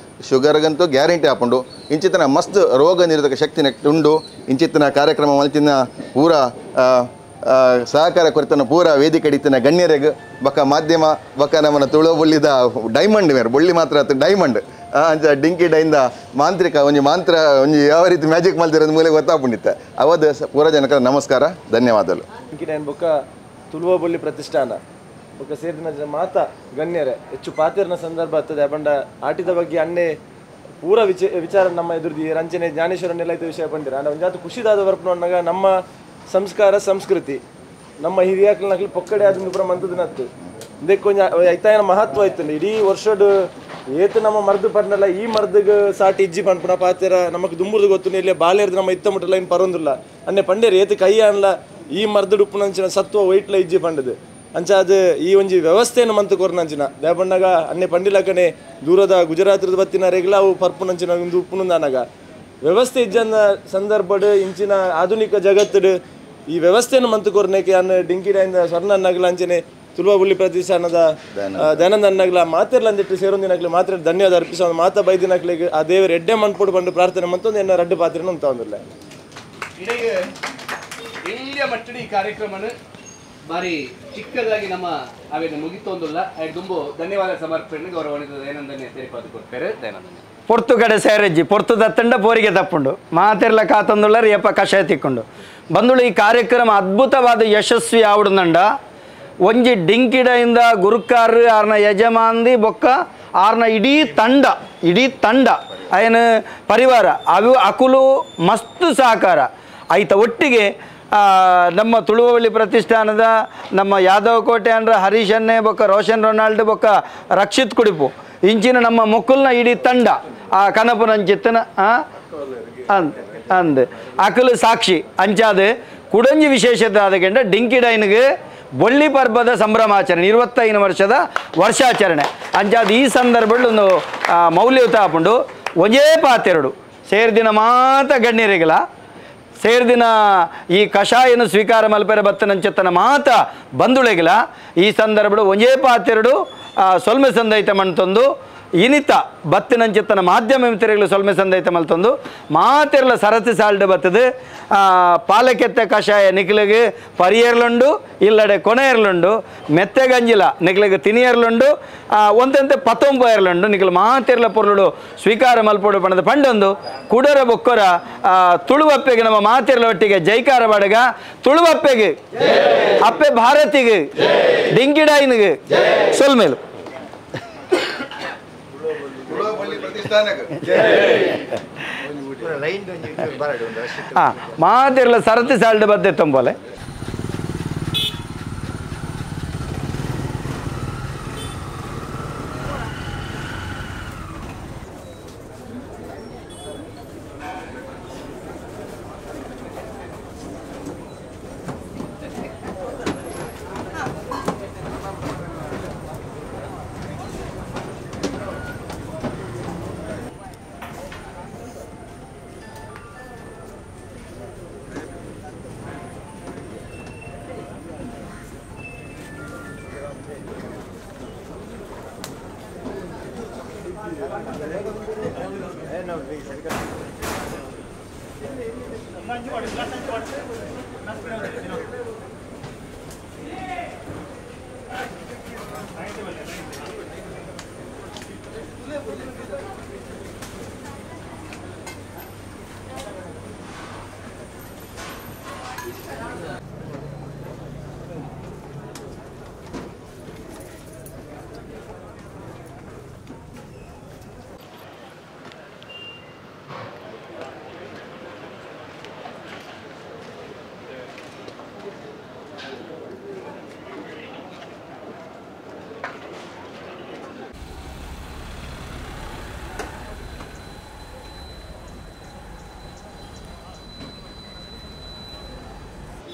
ಶುಗರ್ಗಂತೂ ಗ್ಯಾರಂಟಿ ಆಪುಂಡು. ಇಂಚಿತನ ಮಸ್ತ್ ರೋಗ ನಿರೋಧಕ ಶಕ್ತಿ ಉಂಡು. ಇಂಚಿತನ ಕಾರ್ಯಕ್ರಮ ಮಲ್ತಿನ ಪೂರ ಸಹಕಾರ ಕೊರತನ ಪೂರ ವೇದಿಕೆ ಹಿಡಿತಿನ ಗಣ್ಯರೆಗ್ ಬೊಕ್ಕ ಮಾಧ್ಯಮ ಬೊಕ್ಕ ನಮ್ಮನ ತುಳು ಬೊಳ್ಳಿದ ಡೈಮಂಡ್ ಮೇರ್ ಬೊಳ್ಳಿ ಮಾತ್ರ ಆತು ಡೈಮಂಡ್ ಅಂಚ ಡಿಂಕಿ ಡೈಂದ ಮಾಂತ್ರಿಕ ಒಂಜಿ ಮಾಂತ್ರ ಒಂಜಿ ಯಾವ ರೀತಿ ಮ್ಯಾಜಿಕ್ ಮಲ್ತಿರೋದು ಮೂಲೆ ಗೊತ್ತಾಪುಂಡಿತ್ತೆ. ಅವದ ಪೂರ ಜನಕ ನಮಸ್ಕಾರ ಧನ್ಯವಾದಗಳು. ಡಿಂಕಿ ಡೈನ್ ಬೊಕ್ಕ ತುಳುವ ಬೊಳ್ಳಿ ಪ್ರತಿಷ್ಠಾನ ಬೊಕ್ಕ ಸೇರಿದ ಮಾತಾ ಗಣ್ಯರೇ ಹೆಚ್ಚು ಪಾತಿರ್ನ ಸಂದರ್ಭ ಆಗ್ತದೆ ಬಂಡ ಆಟಿದ ಬಗ್ಗೆ ಅಣ್ಣೆ ಪೂರ ವಿಚಾರ ನಮ್ಮ ಎದುರ್ದಿ ರಂಚನೆ ಜ್ಞಾನೇಶ್ವರನ್ನೆಲ್ಲ ಐತೆ ವಿಷಯ ಬಂದಿರ ಅಂಡ ಒಂಜಾತು ಖುಷಿದಾದ ಬರ್ಪುನಗ ನಮ್ಮ ಸಂಸ್ಕಾರ ಸಂಸ್ಕೃತಿ ನಮ್ಮ ಹಿರಿಯಾಕ್ಲನಕ್ಲಿ ಪೊಕ್ಕಡೆ ಆದ ಪೂರ ಮಂತದ ನತ್ತು ಇದಕ್ಕೊಂಜ ಐತಾಯನ ಮಹತ್ವ ಆಯ್ತು ಇಡೀ ವರ್ಷಡ್ ಏತು ನಮ್ಮ ಮರ್ದು ಪರ್ನಲ್ಲ ಈ ಮರ್ದಿಗೆ ಸಾಟಿ ಇಜ್ಜಿ ಪನ್ಪುನ ಪಾತೆರ ನಮಕ್ ದುಂಬುರ್ದು ಗೊತ್ತು ಇಲ್ಲಿ ಬಾಲೇರ್ದು ನಮ್ಮ ಇತ್ತ ಮುಟ್ಟಲ್ಲ ಇನ್ನು ಪರೊಂದಿಲ್ಲ ಅನ್ನೆ ಪಂಡೇರು ಏತು ಕೈ ಅನ್ಲ ಈ ಮರ್ದು ಉಪ್ಪುನಂಚಿನ ಸತ್ವ ವೈಟ್ಲ ಇಜ್ಜಿ ಪಂಡದು ಅಂಚ ಅದು ಈ ಒಂಜಿ ವ್ಯವಸ್ಥೆಯನ್ನು ಮಂತು ಕೊರ್ನಂಚಿನ ದೇಪಣ್ಣಗ ಅನ್ನೆ ಪಂಡಿಲಕನೆ ದೂರದ ಗುಜರಾತ್ರದ ಬತ್ತಿನ ರೆಗ್ಲ ಅವು ಪರ್ಪುನಂಚಿನ ಒಂದು ಉಪ್ಪುನಂದಾನಗ ವ್ಯವಸ್ಥೆ ಇಜ್ಜನ್ನ ಸಂದರ್ಭಡ್ ಇಂಚಿನ ಆಧುನಿಕ ಜಗತ್ತಡು ಈ ವ್ಯವಸ್ಥೆಯನ್ನು ಮಂತು ಕೊರ್ನೇಕೆ ಅನ್ನ ಡಿಂಕಿ ಡೈಂದ ಸ್ವರ್ಣ ಅನ್ನಗಲ ಅಂಚನೆ ತುಳುವ ಬುಳ್ಳಿ ಪ್ರತಿಷ್ಠಾನದ ದಯಾನಂದ ಅನ್ನಗಲ ಮಾತಿರ್ಲಂದಿಟ್ಟು ಸೇರೊಂದಿನಕ್ಲೆ ಮಾತ್ರ ಧನ್ಯವಾದ ಅರ್ಪಿಸೋ ಮಾತಾ ಬೈದಿನಕ್ಲೆಗ್ ಆ ದೇವರು ಎಡ್ಡೆ ಮನ್ಪೊಡು ಬಂದು ಪ್ರಾರ್ಥನೆ ಮಂತೊಂದು ಎನ್ನ ರಡ್ಡು ಪಾತ್ರೆನ ಉಂತಾವಂದಿಲ್ಲ. ಎಲ್ಲಿಯ ಮಟ್ಟಡಿ ಈ ಕಾರ್ಯಕ್ರಮನ ಬಾರಿ ಚಿಕ್ಕದಾಗಿ ನಮ್ಮ ಅವೇನು ಮುಗಿತೊಂದುಲ್ಲ ದುಂಬು ಧನ್ಯವಾದ ಸಮರ್ಪಣೆ ಗೌರವಾನ್ವಿತ ದಯಾನಂದನೆ ಸೇರಿಪಾದು ಕೊಡ್ತಾರೆ. ದಯಾನಂದನೆ ಪೊರ್ತು ಕಡೆ ಸೇರಜ್ಜಿ ಪೊರ್ತು ದತ್ತಂಡ ಪೋರಿಗೆ ತಪ್ಪುಂಡು ಮಾತಿರ್ಲ ಕಾತಂದುಳ್ಳರು ಯಪ್ಪ ಕಷಾಯ ತಿಕ್ಕೊಂಡು ಬಂದುಳು. ಈ ಕಾರ್ಯಕ್ರಮ ಅದ್ಭುತವಾದ ಯಶಸ್ವಿ ಆವಡುಂದಂಡ ಒಂಜಿ ಡಿಂಕಿಡೆಯಿಂದ ಗುರುಕಾರ್ ಆರ್ನ ಯಜಮಾನ್ದಿ ಬೊಕ್ಕ ಆರ್ನ ಇಡೀ ತಂಡ ಅಯನ ಪರಿವಾರ ಅವು ಅಕುಲು ಮಸ್ತ್ ಸಹಕಾರ ಐತ ಒಟ್ಟಿಗೆ ನಮ್ಮ ತುಳುವಳ್ಳಿ ಪ್ರತಿಷ್ಠಾನದ ನಮ್ಮ ಯಾದವ ಕೋಟೆ ಅಂದ್ರೆ ಹರೀಶ್ ಅನ್ನೆ ಬೊಕ್ಕ ರೋಷನ್ ರೊನಾಲ್ಡ್ ಬೊಕ್ಕ ರಕ್ಷಿತ್ ಕುಡಿಪು ಇಂಚಿನ ನಮ್ಮ ಮೊಕ್ಕಲ್ನ ಇಡೀ ತಂಡ ಆ ಕನಪುನಂಚಿತ್ತನ ಅಂದ್ ಅಕಲು ಸಾಕ್ಷಿ ಅಂಚಾದ ಕುಡಂಜಿ ವಿಶೇಷತೆ ಆದಕೆಂಡ ಡಿಂಕಿ ಡೈನ್ಗೆ ಬೊಳ್ಳಿ ಪರ್ಬದ ಸಂಭ್ರಮಾಚರಣೆ 25 ವರ್ಷದ ವರ್ಷಾಚರಣೆ ಅಂಚಾದ ಈ ಸಂದರ್ಭದಲ್ಲಿ ಒಂದು ಮೌಲ್ಯಯುತ ಆಪುಂಡು. ಒಂಜೇ ಪಾತೆರಡು ಸೇರ್ದಿನ ಮಾತ ಗಣ್ಯರಿಗಲ ಸೇರ್ದಿನ ಈ ಕಷಾಯನು ಸ್ವೀಕಾರ ಮಲ್ಪೆರ ಬತ್ತನಂಚೆತ್ತನ ಮಾತ ಬಂಧುಳೆಗಿಲ ಈ ಸಂದರ್ಭಡು ಒಂಜೇ ಪಾತೆರಡು ಸೊಲ್ಮೆ ಸಂದೈತ ಮಣ್ತೊಂದು ಇನಿತ ಬತ್ತಿನಂಚಿತ್ತನ ಮಾಧ್ಯಮ ಮಿತ್ರಗಳು ಸೊಲ್ಮೆ ಸಂದೈತ ಮಲ್ತೊಂದು ಮಾತೆರ್ಲ ಸರತಿ ಸಾಲ್ಡ್ ಬತ್ತದು ಪಾಲಕೆತ್ತೆ ಕಷಾಯ ನಿಕ್ಲಿಗೆ ಪರಿಯರ್ಲುಂಡು ಇಲ್ಲಡೆ ಕೊನೆಯರ್ಲುಂಡು ಮೆತ್ತೆ ಗಂಜಿಲ ನಿಕ್ಲಿಗೆ ತಿನಿಯರ್ಲುಂಡು ಒಂದಂತೆ ಪತ್ತೊಂಬ ಎರ್ಲುಂಡು ನಿಕ್ಲು ಮಾತೆರ್ಲ ಪೊರ್ಲುಡು ಸ್ವೀಕಾರ ಮಲ್ಪೊಡು ಪಣದ ಪಂಡೊಂದು ಕುಡರ ಬೊಕ್ಕೊರ ತುಳುವಪ್ಪೆಗೆ ನಮ್ಮ ಮಾತೆರ್ಲ ಒಟ್ಟಿಗೆ ಜೈಕಾರ ಬಾಡಗ ತುಳುವಪ್ಪೆಗೆ ಅಪ್ಪೆ ಭಾರತಿಗೆ ಡಿಂಕಿಡಾಯಿನಿಗೆ ಸೊಲ್ಮೇಲು. ಹಾಂ ಮಾತೆರ್ಲ ಸರತಿ ಸಾಲ್ಡ್ ಬದ್ದೆ ತೊಂಬೋಲೆ.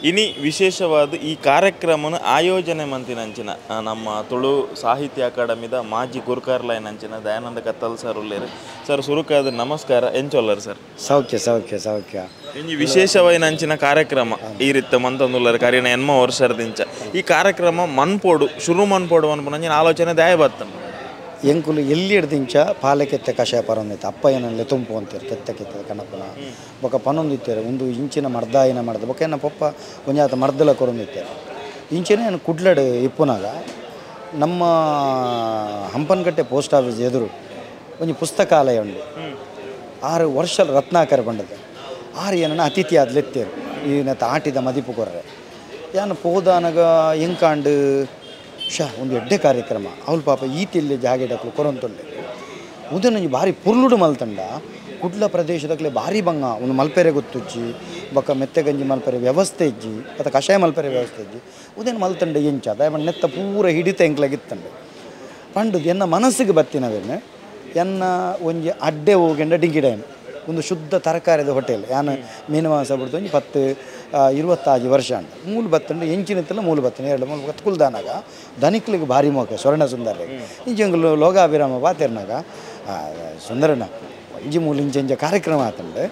ಇನಿ ವಿಶೇಷವಾದ ಈ ಕಾರ್ಯಕ್ರಮನ ಆಯೋಜನೆ ಮಂತಿನಂಚಿನ ನಮ್ಮ ತುಳು ಸಾಹಿತ್ಯ ಅಕಾಡೆಮಿದ ಮಾಜಿ ಗುರುಕಾರ್ಲೈನಂಚಿನ ದಯಾನಂದ ಕತ್ತಲ್ ಸರ್ ಉಲ್ಲೇರು. ಸರ್ ಸುರುಕಾದ ನಮಸ್ಕಾರ, ಎಂಚೊಲ್ಲರು ಸರ್? ಸೌಖ್ಯ ಸೌಖ್ಯ ಸೌಖ್ಯ. ಇಂಜಿ ವಿಶೇಷವಾಯಿನಂಚಿನ ಕಾರ್ಯಕ್ರಮ ಈ ರೀತಿ ಮಂತಂದುಲ್ಲರು ಕರಿನ ಎನ್ಮ ವರ್ಷದಿಂಚ ಈ ಕಾರ್ಯಕ್ರಮ ಮನ್ಪೋಡು ಶುರು ಮನ್ಪೋಡು ಅನ್ಪುನಂಚಿನ ಆಲೋಚನೆ ದಯ ಬತ್ತನ ಎಂಕುಲು ಎಲ್ಲಿ ಹಿಡ್ದಿಂಚ ಪಾಲಕೆತ್ತೆ ಕಷಾಯ ಪರೊಂದಿತ್ತು ಅಪ್ಪ ಏನಲ್ಲೇ ತುಂಪು ಅಂತಾರೆ ಕೆತ್ತ ಕೆತ್ತ ಕಣಪನ ಬೊಕ ಪನೊಂದಿತ್ತಾರೆ ಒಂದು ಇಂಚಿನ ಮರ್ದಾಯಿನ ಮರ್ದ ಬೊಕ ಏನ ಪೊಪ್ಪ ಒಂಜಾತ ಮರ್ದಲ ಕೊರೊಂದಿತ್ತಾರೆ ಇಂಚಿನ ಏನು ಕುಡ್ಲಡು ಇಪ್ಪುನಾಗ ನಮ್ಮ ಹಂಪನಕಟ್ಟೆ ಪೋಸ್ಟ್ ಆಫೀಸ್ ಎದುರು ಒಂಜಿ ಪುಸ್ತಕಾಲಯ ಉಂಡು 6 ವರ್ಷ ರತ್ನಾಕರ ಬಂಡದೆ ಆರು ಏನನ್ನ ಅತಿಥಿ ಆದ್ಲೆತ್ತೇರು ಈ ಆಟಿದ ಮದಿಪು ಕೊರ್ರೆ ಯಾನು ಪೋದಾನಗ ಎಂಕಾಂಡು ಶಾ ಒಂದು ಎಡ್ಡೆ ಕಾರ್ಯಕ್ರಮ ಅವಳು ಪಾಪ ಈತಿಲ್ಲಿ ಜಾಗೆಡಕ್ಲು ಕೊರೊಂತೊಲ್ಲೆ ಉದನೊಂಜಿ ಭಾರಿ ಪುರ್ಲುಡು ಮಲ್ತಂಡ ಕುಡ್ಲ ಪ್ರದೇಶದಕ್ಲೆ ಭಾರಿ ಬಂಗ ಒಂದು ಮಲ್ಪೆರೆ ಗೊತ್ತುಜ್ಜಿ ಬೊಕ್ಕ ಮೆತ್ತೆಗಂಜಿ ಮಲ್ಪೆರೆ ವ್ಯವಸ್ಥೆ ಇಜ್ಜಿ ಅಥವಾ ಕಷಾಯ ಮಲ್ಪೆರೆ ವ್ಯವಸ್ಥೆ ಇಜ್ಜಿ ಉದನ್ ಮಲ್ತಂಡ ಎಂಚ ದಯಮಂಡ ನೆತ್ತ ಪೂರ ಹಿಡಿತ ಎಂಕ್ಲಾಗಿತ್ತಂಡೆ ಪಂಡುದು ಎನ್ನ ಮನಸ್ಸಿಗೆ ಬತ್ತಿನವೇನೆ ಎನ್ನ ಒಂಜಿ ಅಡ್ಡೆ ಹೋಗೆಂಡ ಡಿಂಗಿಡೇನು ಒಂದು ಶುದ್ಧ ತರಕಾರಿದ ಹೋಟೆಲ್ ಯಾನು ಮೀನು ಮಾಂಸ ಬಿಡ್ತು ಒಂಜಿ 10 25 ವರ್ಷ ಅಂಡ ಮೂಲು ಬತ್ತಂಡು ಎಂಚಿನತ್ತಲ್ಲ ಮೂಲು ಬತ್ತಂಡು ಎರಡು ಮೂಲು ಬತ್ತು ಕುಲ್ದಾನಾಗ ದನಿಕ್ಲಿಗೆ ಭಾರಿ ಮೋಕೆ ಸ್ವರ್ಣ ಸುಂದರ ಇಂಚಂಗುಲು ಲೋಕಾಭಿರಾಮ ಬಾತಿರ್ನಾಗ ಸುಂದರನ ಒಂಜಿ ಮೂಲು ಇಂಚ ಕಾರ್ಯಕ್ರಮ ಆತಂಡೆ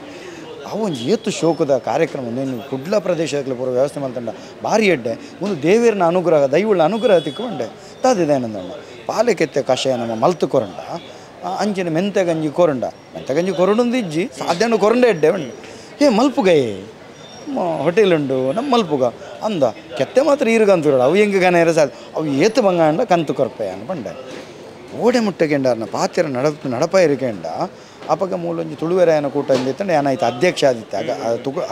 ಅವು ಒಂಜಿ ಏತು ಶೋಕದ ಕಾರ್ಯಕ್ರಮ ನೀನು ಕುಡ್ಲ ಪ್ರದೇಶದಲ್ಲಿ ಪೂರ ವ್ಯವಸ್ಥೆ ಮಾಡ್ತಂಡ ಭಾರಿ ಎಡ್ಡೆ ಒಂದು ದೇವೇರನ ಅನುಗ್ರಹ ದೈವಳ ಅನುಗ್ರಹ ತಿಕ್ಕೊಂಡೆ ತಾದಿದೇನಂದಣ್ಣ ಪಾಲಕೆತ್ತೆ ಕಷಾಯ ನಮ್ಮ ಮಲ್ತು ಕೊರಂಡ ಅಂಚಿನ ಮೆಂತೆ ಗಂಜಿ ಕೊರಂಡ ಮೆಂತೆ ಗಂಜಿ ಕೊರಡೊಂದು ಇಜ್ಜಿ ಸಾಧ್ಯನ ಕೊರಂಡ ಎಡ್ಡೆ ಉಂಡು ಏ ಮಲ್ಪುಗಯೇ ಹೋಟೆಲ್ ಉಂಡು ನಮ್ಮ ಮಲ್ಪುಗ ಅಂದ ಕೆತ್ತೆ ಮಾತ್ರ ಈರುಗಂತುಡ ಅವು ಹೆಂಗೆ ಗನ ಇರೋ ಸಾಧ್ಯ ಅವು ಏತು ಬಂಗಾಂಡ ಕಂತು ಕೊರ್ಪೆ ಅನ್ನ ಪಂಡೆ ಓಡೆ ಮುಟ್ಟಗೆಂಡಾರನ ಪಾತಿರ ನಡಪ ಇರಿಕೆಂಡ ಅಪಗ ಮೂಲೊಂಜಿ ತುಳುವೆರಾಯನ ಕೂಟ ಇಂದಿತ್ತಂಡೆ ಏನಾಯ್ತು ಅಧ್ಯಕ್ಷ ಆದಿತ್ತೆ ಆಗ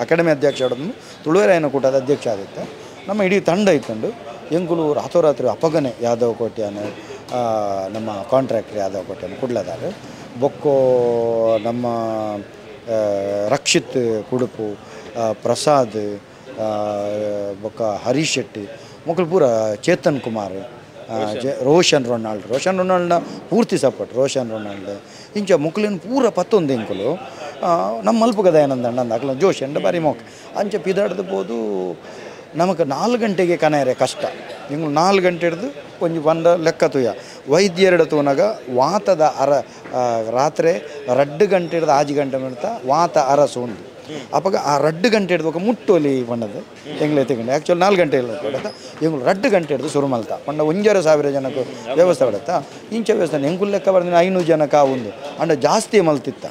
ಅಕಾಡೆಮಿ ಅಧ್ಯಕ್ಷ ಆಡೋದು ತುಳುವೆರಾಯನ ಕೂಟದ ಅಧ್ಯಕ್ಷ ಆದಿತ್ತೆ ನಮ್ಮ ಇಡೀ ತಂಡ ಇತ್ತಂಡು ಎಂಕುಲು ರಾತ್ರೋರಾತ್ರಿ ಅಪಗನೆ ಯಾದವ್ ಕೋಟ್ಯಾನ ನಮ್ಮ ಕಾಂಟ್ರಾಕ್ಟರ್ ಯಾದವ್ ಕೋಟ್ಯಾನ ಕುಡ್ಲದಾರು ಬೊಕ್ಕೋ ನಮ್ಮ ರಕ್ಷಿತ್ ಕುಡುಪು ಪ್ರಸಾದ್ ಬೊಕ್ಕ ಹರೀಶ್ ಶೆಟ್ಟಿ ಮೊಕ್ಕಳು ಪೂರ ಚೇತನ್ ಕುಮಾರ್ ರೋಷನ್ ರೊನಾಲ್ಡ್ ರೋಷನ್ ರೊನಾಲ್ಡ್ನ ಪೂರ್ತಿ ಸಪೋರ್ಟ್ ರೋಷನ್ ರೊನಾಲ್ಡ್ ಇಂಚ ಮುಕ್ಲಿನ ಪೂರ ಪತ್ತೊಂದು ಎಂಕುಲು ನಮ್ಮ ಮಲ್ಪುಗದ ಏನಂದ ಅಣ್ಣ ಅಕ್ಲ ಜೋಶ್ ಎಂಡ ಬಾರಿ ಮೊಕ್ ಅಂಚ ಪಿದಾಡ್ದು ಪೋದು ನಮಗೆ 4 ಗಂಟೆಗೆ ಕನೆಯರೆ ಕಷ್ಟ ನಿಂಗೆ 4 ಗಂಟೆ ಹಿಡ್ದು ಒಂಜಿ ಬಂದ ಲೆಕ್ಕ ತುಯ್ಯ ವೈದ್ಯರೆಡ ತೂನಾಗ ವಾತದ ಅರ ರಾತ್ರಿ 2 ಗಂಟೆ ಹಿಡ್ದು 5 ಗಂಟೆ ಮಾಡ್ತಾ ವಾತ ಅರಸು ಉಂಡು ಅಪ್ಪಗ ಆ 2 ಗಂಟೆ ಹಿಡ್ದು ఒక ಮುಟ್ಟೋಲಿ ಬಣ್ಣದು ಎಂಗ್ಲೇ ತೆಗೊಂಡು ಆ್ಯಕ್ಚುಲಿ 4 ಗಂಟೆ ಇಲ್ಲ ಎಂಗ್ಳು 2 ಗಂಟೆ ಹಿಡ್ದು ಶುರು ಮಲ್ತ ಪಂಡ 1,500 ಜನಕ್ಕೆ ವ್ಯವಸ್ಥೆ ಬಿಡುತ್ತಾ ಇಂಚ ವ್ಯವಸ್ಥೆ ಎಂಗುಲ್ ಲೆಕ್ಕ ಬರ್ದಿನ 500 ಜನಕ್ಕೆ ಒಂದು ಅಂಡ ಜಾಸ್ತಿ ಮಲ್ತಿತ್ತ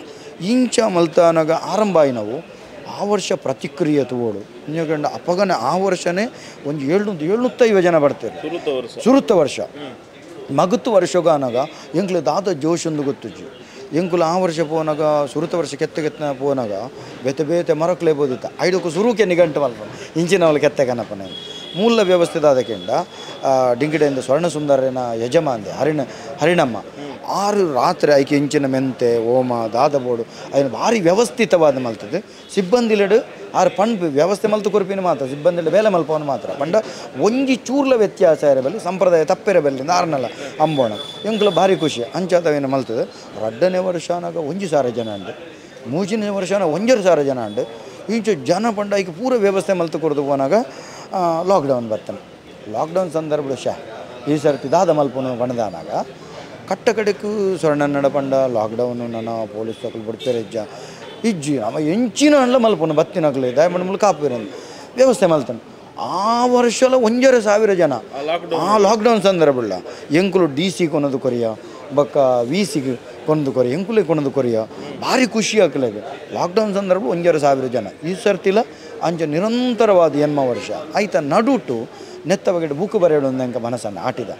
ಇಂಚ ಮಲ್ತಾನಾಗ ಆರಂಭ ಆಯಿ ನಾವು ಆ ವರ್ಷ ಪ್ರತಿಕ್ರಿಯೆ ತಗೋಡು ಇನ್ನೊಂದು ಅಪ್ಪಗನ ಆ ವರ್ಷನೇ ಒಂದು 700-750 ಜನ ಬರ್ತಾರೆ ಸುರುತ್ತ ವರ್ಷ ಮಗತ್ತು ವರ್ಷಗಾನಾಗ ಎಂಕ್ಲು ದಾದ ಜೋಶೊಂದು ಗೊತ್ತುಜ್ಜಿ ಎಂಕುಲು ಆ ವರ್ಷ ಪೋನಾಗ ಸುರುತ ವರ್ಷ ಕೆತ್ತ ಕೆತ್ತನ ಪೋನಾಗ ಬೇತೆ ಬೇತೆ ಮರಕ್ಲೇ ಬೋದಿತ್ತ ಐದಕ್ಕೂ ಸುರುಕೆ ನಿಘಂಟು ಮಲ್ಪ ಇಂಚಿನವಳು ಕೆತ್ತೆ ಕನಪನೆ ಮೂಲ ವ್ಯವಸ್ಥೆ ದಾದಕ್ಕಿಂಡ ಡಿಂಗಿಡೆಯಿಂದ ಸ್ವರ್ಣ ಸುಂದರನ ಯಜಮಾನ್ದೆ ಹರಿಣಮ್ಮ ಆರು ರಾತ್ರಿ ಐಕೆ ಇಂಚಿನ ಮೆಂತೆ ಓಮ ದಾದಬೋಡು ಐನ ಭಾರಿ ವ್ಯವಸ್ಥಿತವಾದ ಮಲ್ತದೆ ಸಿಬ್ಬಂದಿಲೆಡು ಆರು ಪಂಡ್ ವ್ಯವಸ್ಥೆ ಮಲ್ತು ಕೊರ್ಪಿನ ಮಾತ್ರ ಸಿಬ್ಬಂದಿಲೆ ಬೇಲೆ ಮಲ್ಪವನು ಮಾತ್ರ ಪಂಡ ಒಂಜಿ ಚೂರ್ಲ ವ್ಯತ್ಯಾಸ ಇರಬಲ್ಲಿ ಸಂಪ್ರದಾಯ ತಪ್ಪಿರಬಲ್ಲಿಂದ ಆರ್ನಲ್ಲ ಅಂಬೋಣ ಎಂಕುಲ ಭಾರಿ ಖುಷಿ ಅಂಚಾತವೇನು ಮಲ್ತದೆ ರಡ್ಡನೇ ವರ್ಷನಾಗ 1,000 ಜನ ಉಂಡು ಮೂಜನೇ ವರ್ಷನ 1,500 ಜನ ಉಂಡು ಇಂಚು ಜನ ಪಂಡ ಐಕೆ ಪೂರ ವ್ಯವಸ್ಥೆ ಮಲ್ತು ಕೊರ್ದು ಪೋನಾಗ ಲಾಕ್ಡೌನ್ ಬರ್ತಾನೆ ಲಾಕ್ಡೌನ್ ಸಂದರ್ಭ ಶಾ ಈ ಸರ್ತಿ ದಾದ ಮಲ್ಪನು ಬಣದಾನಾಗ ಕಟ್ಟ ಕಡೆಗೂ ಸ್ವರ್ಣನ್ನಡ ಪಂಡ ಲಾಕ್ಡೌನು ನನ್ನ ಪೊಲೀಸ್ ತಕಲು ಬಿಡ್ತಾರೆ ಇಜ್ಜ ಇಜ್ಜಿ ನಮ್ಮ ಎಂಚಿನ ಅಣ್ಣ ಮಲ್ಪನು ಬತ್ತಿನಕ್ಲೆ ದಯಮಂಡ ಮೂಲಕ ಕಾಪುವಿರಂದು ವ್ಯವಸ್ಥೆ ಮಲ್ತಾನೆ ಆ ವರ್ಷಲ 1,500 ಜನ ಆ ಲಾಕ್ಡೌನ್ ಸಂದರ್ಭ ಎಂಕುಲು ಡಿ ಸಿ ಕೊನದು ಕೊರಿಯ ಬಕ್ಕ ವಿ ಸಿಗೆ ಕೊಂದು ಕೊರಿಯ ಎಂಕುಲೆ ಕೊನದು ಕೊರಿಯ ಭಾರಿ ಖುಷಿ ಆಕಲೆಗೆ ಲಾಕ್ಡೌನ್ ಸಂದರ್ಭ 1,500 ಜನ ಈ ಸರ್ತಿಲ ಅಂಚ ನಿರಂತರವಾದ ಎನ್ಮ ವರ್ಷ ಆಯ್ತ ನಡುಟು ನೆತ್ತ ಬಗೆಟ್ ಬುಕ್ ಬರೆಯೋದು ಅಂಕ ಮನಸ್ಸನ್ನು ಆಟಿದ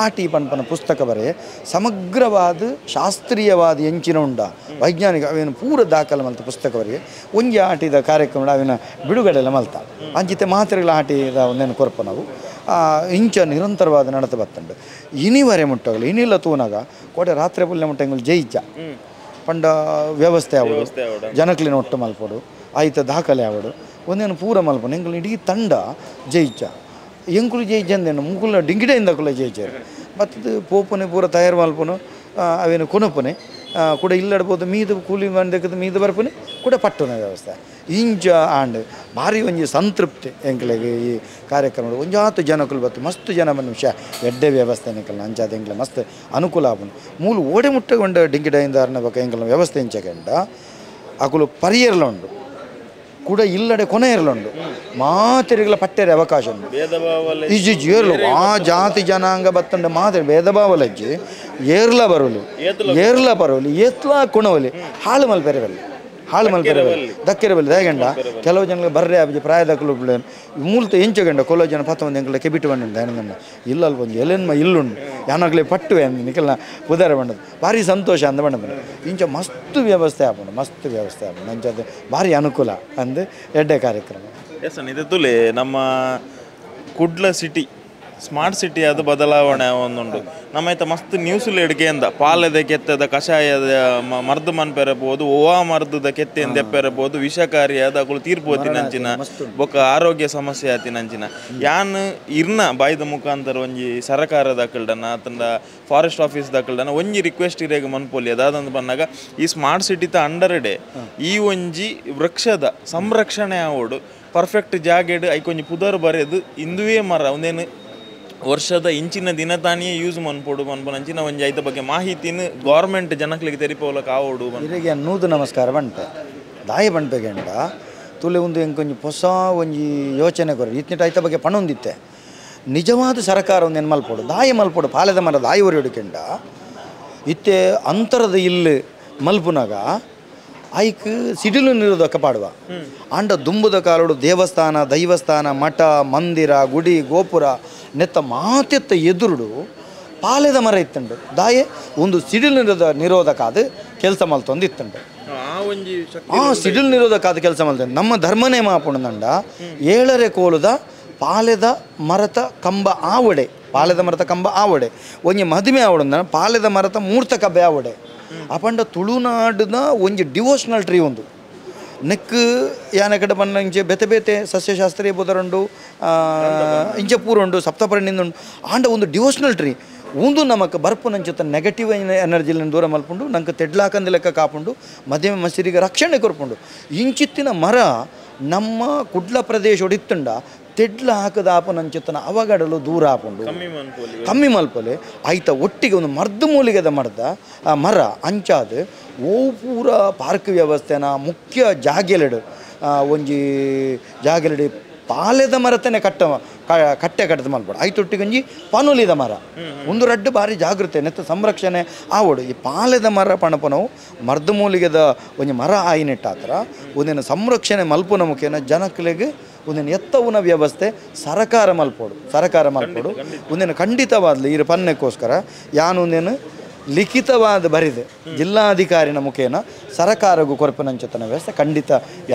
ಆಟಿ ಪನ್ಪನ ಪುಸ್ತಕ ಬರೆಯ ಸಮಗ್ರವಾದ ಶಾಸ್ತ್ರೀಯವಾದ ಎಂಚಿನ ಉಂಡ ವೈಜ್ಞಾನಿಕ ಅವೇನು ಪೂರ ದಾಖಲೆ ಮಲ್ತ ಪುಸ್ತಕ ಬರೆಯ ಒಂಜಿ ಆಟಿದ ಕಾರ್ಯಕ್ರಮ ಅವಿನ ಬಿಡುಗಡೆಲ್ಲ ಮಲ್ತ ಅಂಚಿತೆ ಮಾತ್ರೆಗಳ ಆಟಿದ ಒಂದೇನು ಕೊರಪ ನಾವು ಇಂಚ ನಿರಂತರವಾದ ನಡತೆ ಬತ್ತಂಡು ಇನಿವರೆ ಮುಟ್ಟಗಲು ಇನಿಲ್ಲ ತೂನಾಗ ಕೋಟೆ ರಾತ್ರಿ ಪುಲ್ಲೆ ಮುಟ್ಟಂಗಳು ಜಯಿಚ ಪಂಡ ವ್ಯವಸ್ಥೆ ಆವಡು ಜನಕ್ಲಿನ ಒಟ್ಟು ಮಲ್ಪಡು ಆಯ್ತ ದಾಖಲೆ ಆವಡು ಒಂದೇನು ಪೂರ ಮಲ್ಪಡು ಎಂಗಳು ಇಡೀ ತಂಡ ಜಯಿಚ ಎಂಕುಲು ಜಯಿಚಂದೇನು ಮುಕುಲ ಡಿಂಗಿಡೆಯಿಂದ ಕುಲ ಜಯಿಚಾರು ಮತ್ತು ಪೋಪನೆ ಪೂರ ತಯಾರು ಮಲ್ಪನು ಅವೇನು ಕೊನಪನೆ ಕೂಡ ಇಲ್ಲಡ್ಬೋದು ಮೀದು ಕೂಲಿ ಬಂದಕ್ಕೆ ಮೀದು ಬರ್ಪನೆ ಕೂಡ ಪಟ್ಟುನ ವ್ಯವಸ್ಥೆ ಇಂಚ ಆಂಡ್ ಭಾರಿ ಒಂಜಿ ಸಂತೃಪ್ತಿ ಎಂಕ್ಲೆಗ್ ಈ ಕಾರ್ಯಕ್ರಮ ಒಂಜಾತು ಜನಕುಲು ಬತ್ತು ಮಸ್ತ್ ಜನ ಬಂದು ವಿಷಯ ಎಡ್ಡೆ ವ್ಯವಸ್ಥೆ ಎಂಕಲ್ನ ಅಂಚಾದ ಎಂಕ್ಲೆ ಮಸ್ತ್ ಅನುಕೂಲ ಆಪುಂಡು ಮೂಲು ಓಡೆ ಮುಟ್ಟಗೊಂಡ ಡಿಂಗಿಡೆಯಿಂದ ಅರ್ನ ಬೊಕ ಎಂಕಲ್ನ ವ್ಯವಸ್ಥೆ ಇಂಚಕೆಂಡ ಅಕುಲು ಪರಿಯರ್ಲ ಉಂಡು ಕೂಡ ಇಲ್ಲಡೆ ಕೊನೆ ಇರಲುಂಡು ಮಾತೆರಿಗಳ ಪಟ್ಟೆರೆ ಅವಕಾಶ ಉಂಡು ಇಜ್ಜಿ ಏರ್ಲು ಆ ಜಾತಿ ಜನಾಂಗ ಬತ್ತಂಡ ಮಾತೆ ಭೇದ ಭಾವಲಜ್ಜಿ ಏರ್ಲ ಬರೋಲಿ ಏರ್ಲ ಬರೋಲಿ ಏತ್ಲಾ ಕೊಣವಲಿ ಹಾಳು ಮಲ್ಪೆರೆ ಬಲ್ಲಿ ಹಾಳು ಮಲ್ಪೆರೆ ಬಲ್ಲಿ ದಕ್ಕೆರೆ ಬಲ್ಲಿ ದಯಗಂಡ ಕೆಲವು ಜನಗಳು ಬರ್ರೆ ಆಬಿ ಪ್ರಾಯದಕ್ಕಲು ಮೂಲತ ಎಂಚಗಂಡ ಕೊಲೋ ಜನ ಪತ್ತ ಒಂದು ಎಂಕಲ ಕೆಬಿಟ್ಟು ಬಂಡು ದಯನಂದ ಇಲ್ಲ ಅಲ್ಪ ಒಂದು ಎಲೆನ್ಮ ಇಲ್ಲುಂಡು ಯಾನಾಗಲೇ ಪಟ್ಟುವೆ ಅಂದ ನಿಕಲ್ನ ಉದಾರ ಬಂಡದು ಭಾರಿ ಸಂತೋಷ ಅಂದ ಬಂಡ ಇಂಚ ಮಸ್ತ್ ವ್ಯವಸ್ಥೆ ಆಪುಂಡು ಮಸ್ತ್ ವ್ಯವಸ್ಥೆ ಆಪುಂಡು ಅಂಚದ ಭಾರಿ ಅನುಕೂಲ ಅಂದು ಎಡ್ಡೆ ಕಾರ್ಯಕ್ರಮ. ಎಸ್ ಇದು ತುಲೆ ನಮ್ಮ ಕುಡ್ಲ city smart city ಅದು ಬದಲಾವಣೆ ಒಂದುಂಡು ನಮ್ಮ ಐತ ಮಸ್ತ್ ನ್ಯೂಸುಲು ಎಡ್ಗೆಂದ ಪಾಲದ ಕೆತ್ತದ ಕಷಾಯದ ಮರ್ದು ಮನ್ಪೆರಬಹುದು ಓವಾ ಮರ್ದದ ಕೆತ್ತೆಂದ ಎಪ್ಪೆರಬಹುದು ವಿಷಕಾರಿಯಾದ ಅಕುಲು ತೀರ್ಪು ತಿನಂಚಿನ ಬೊಕ್ಕ ಆರೋಗ್ಯ ಸಮಸ್ಯೆ ಆತಿನಂಚಿನ ಯಾನ್ ಇರ್ನ ಬಾಯ್ದ ಮುಖಾಂತರ ಒಂಜಿ ಸರಕಾರದ ಅಕಲ್ಡನ ಅತಂಡ ಫಾರೆಸ್ಟ್ ಆಫೀಸ್ ದಕಲ್ಡನ ಒಂಜಿ ರಿಕ್ವೆಸ್ಟ್ ಇರೇಗ ಮನ್ಪೊಲಿ ಅದಾದಂದು ಬಂದಾಗ ಈ ಸ್ಮಾರ್ಟ್ ಸಿಟಿತ ಅಂಡರ್ಡೆ ಈ ಒಂಜಿ ವೃಕ್ಷದ ಸಂರಕ್ಷಣೆ ಆವೋಡು ಪರ್ಫೆಕ್ಟ್ ಜಾಗೆಡ್ ಐಕೊಂಜಿ ಪುದರ್ ಬರೆದು ಇಂದುವೇ ಮರ ಒಂದೇನು ವರ್ಷದ ಇಂಚಿನ ದಿನ ತಾನಿಯೇ ಯೂಸ್ ಮನ್ಪೋಡು ಮನ್ಪನಂಚಿನ ಒಂಜಿ ಐತ ಬಗ್ಗೆ ಮಾಹಿತಿನ ಗೌರ್ಮೆಂಟ್ ಜನಕ್ಲಿಗೆ ತೆರಿಪೋಲಕ್ಕೆ ಆವೋಡು. ಇರೆಗೆ ನೂದು ನಮಸ್ಕಾರ ಬಂಟೆ ದಾಯ ಬಂಟೆಗೆಂಡ ತುಲೆ ಒಂದು ಎಂಕೊಂಜಿ ಹೊಸ ಒಂಜಿ ಯೋಚನೆ ಕೊರ ಇತ್ನಿಟ ಐತ ಬಗ್ಗೆ ಪಣೊಂದಿತ್ತೆ ನಿಜವಾದ ಸರಕಾರ ಒಂದು ಏನು ಮಲ್ಪೋಡು ದಾಯ ಮಲ್ಪೋಡು ಪಾಲೆದ ಮರ ದಾಯ ಒರಿಯೊಡುಕೆಂಡ ಇತ್ತೆ ಅಂತರದ ಇಲ್ಲಿ ಮಲ್ಪುನಾಗ ಐಕ್ ಸಿಡಿಲು ನಿರೋಧಕ ಪಾಡುವ ಆಂಡ ದುಂಬುದ ಕಾಲೋಡು ದೇವಸ್ಥಾನ ದೈವಸ್ಥಾನ ಮಠ ಮಂದಿರ ಗುಡಿ ಗೋಪುರ ನೆತ್ತ ಮಾತೆತ್ತ ಎದುರುಡು ಪಾಲೆದ ಮರ ಇತ್ತಂಡು ದಾಯೆ ಒಂದು ಸಿಡಿಲು ನಿರೋಧಕ ಅದು ಕೆಲಸ ಮಲ್ತೊಂದು ಇತ್ತಂಡು ಆ ಸಿಡಿಲು ನಿರೋಧಕ ಅದು ಕೆಲಸ ಮಲ್ತೊಂದು ನಮ್ಮ ಧರ್ಮನೇ ಮಾಪುಣದಂಡ ಏಳರೆ ಕೋಲುದ ಪಾಲೆದ ಮರತ ಕಂಬ ಆವಡೆ ಪಾಲೆದ ಮರತ ಕಂಬ ಆವಡೆ ಒಂಜಿ ಮದುವೆ ಆವಡೆ ಪಾಲೆದ ಮರತ ಮೂರ್ತ ಕಬ್ಬೆ ಆವಡೆ ಅಪಂಡ ತುಳುನಾಡಿನ ಒಂಜಿ ಡಿವೋಷನಲ್ ಟ್ರೀ ಒಂದು ನೆಕ್ ಯಾನ ಕಡೆ ಬಣ್ಣ ಇಂಚೆ ಬೇತೆ ಬೇತೆ ಸಸ್ಯಶಾಸ್ತ್ರೀಯ ಬುದರುಂಡು ಇಂಚೆ ಪೂರ ಉಂಡು ಸಪ್ತಪರ್ಣಿಂದ ಉಂಡು ಆಂಡ ಒಂದು ಡಿವೋಷನಲ್ ಟ್ರೀ ಒಂದು ನಮಕ್ ಬರ್ಪುನಂಚಿತ ನೆಗೆಟಿವ್ ಎನರ್ಜಿನ ದೂರ ಮಲ್ಪುಂಡು ನಂಗೆ ತೆಡ್ಲಾಕಂದ ಲೆಕ್ಕ ಕಾಪುಂಡು ಮಧ್ಯಮ ಮಸಿರಿಗೆ ರಕ್ಷಣೆ ಕೊರ್ಪುಂಡು ಇಂಚಿತ್ತಿನ ಮರ ನಮ್ಮ ಕುಡ್ಲ ಪ್ರದೇಶ ಇತ್ತುಂಡ ತೆಡ್ಲ ಹಾಕದ ಆಪನಂಚಿತ್ತನ ಅವಗಡಲು ದೂರ ಆಪುಂಡು ಕಮ್ಮಿ ಮಲ್ಪಲೆ ಆಯ್ತ ಒಟ್ಟಿಗೆ ಒಂದು ಮರ್ದು ಮೂಲಿಗೆದ ಮರ್ದ ಆ ಮರ ಅಂಚಾದ ಓ ಪೂರ ಪಾರ್ಕ್ ವ್ಯವಸ್ಥೆನ ಮುಖ್ಯ ಜಾಗೆಲೆಡು ಒಂಜಿ ಜಾಗೆಲೆಡು ಪಾಲೆದ ಮರತನೆ ಕಟ್ಟ ಕಟ್ಟೆ ಕಟ್ಟದ ಮಲ್ಪಡು ಐತೊಟ್ಟಿಗೆ ಒಂಜಿ ಪನುಲಿದ ಮರ ಒಂದು ರಡ್ಡು ಭಾರಿ ಜಾಗೃತೆ ನೆತ್ತ ಸಂರಕ್ಷಣೆ ಆವಡು ಈ ಪಾಲೆದ ಮರ ಪಣಪನವು ಮರ್ದು ಮೂಲಿಗೆದ ಒಂಜಿ ಮರ ಆಯಿನೆಟ್ಟಾತ್ರ ಒಂದಿನ ಸಂರಕ್ಷಣೆ ಮಲ್ಪುನ ಮುಖೇನ ಜನಕ್ಲೆಗ್ ಒಂದಿನ ಎತ್ತವುನ ವ್ಯವಸ್ಥೆ ಸರಕಾರ ಮಲ್ಪೋಡು ಸರಕಾರ ಮಲ್ಪೋಡು ಒಂದಿನ ಖಂಡಿತವಾದ್ಲಿ ಇರು ಪನ್ನೆಕ್ಕೋಸ್ಕರ ಯಾನು ಒಂದೇನು ಲಿಖಿತವಾದ ಬರಿದೆ ಜಿಲ್ಲಾಧಿಕಾರಿನ ಮುಖೇನ ಸರಕಾರಗೂ ಕೊರಪನಂಚತನ ವ್ಯವಸ್ಥೆ ಖಂಡಿತ.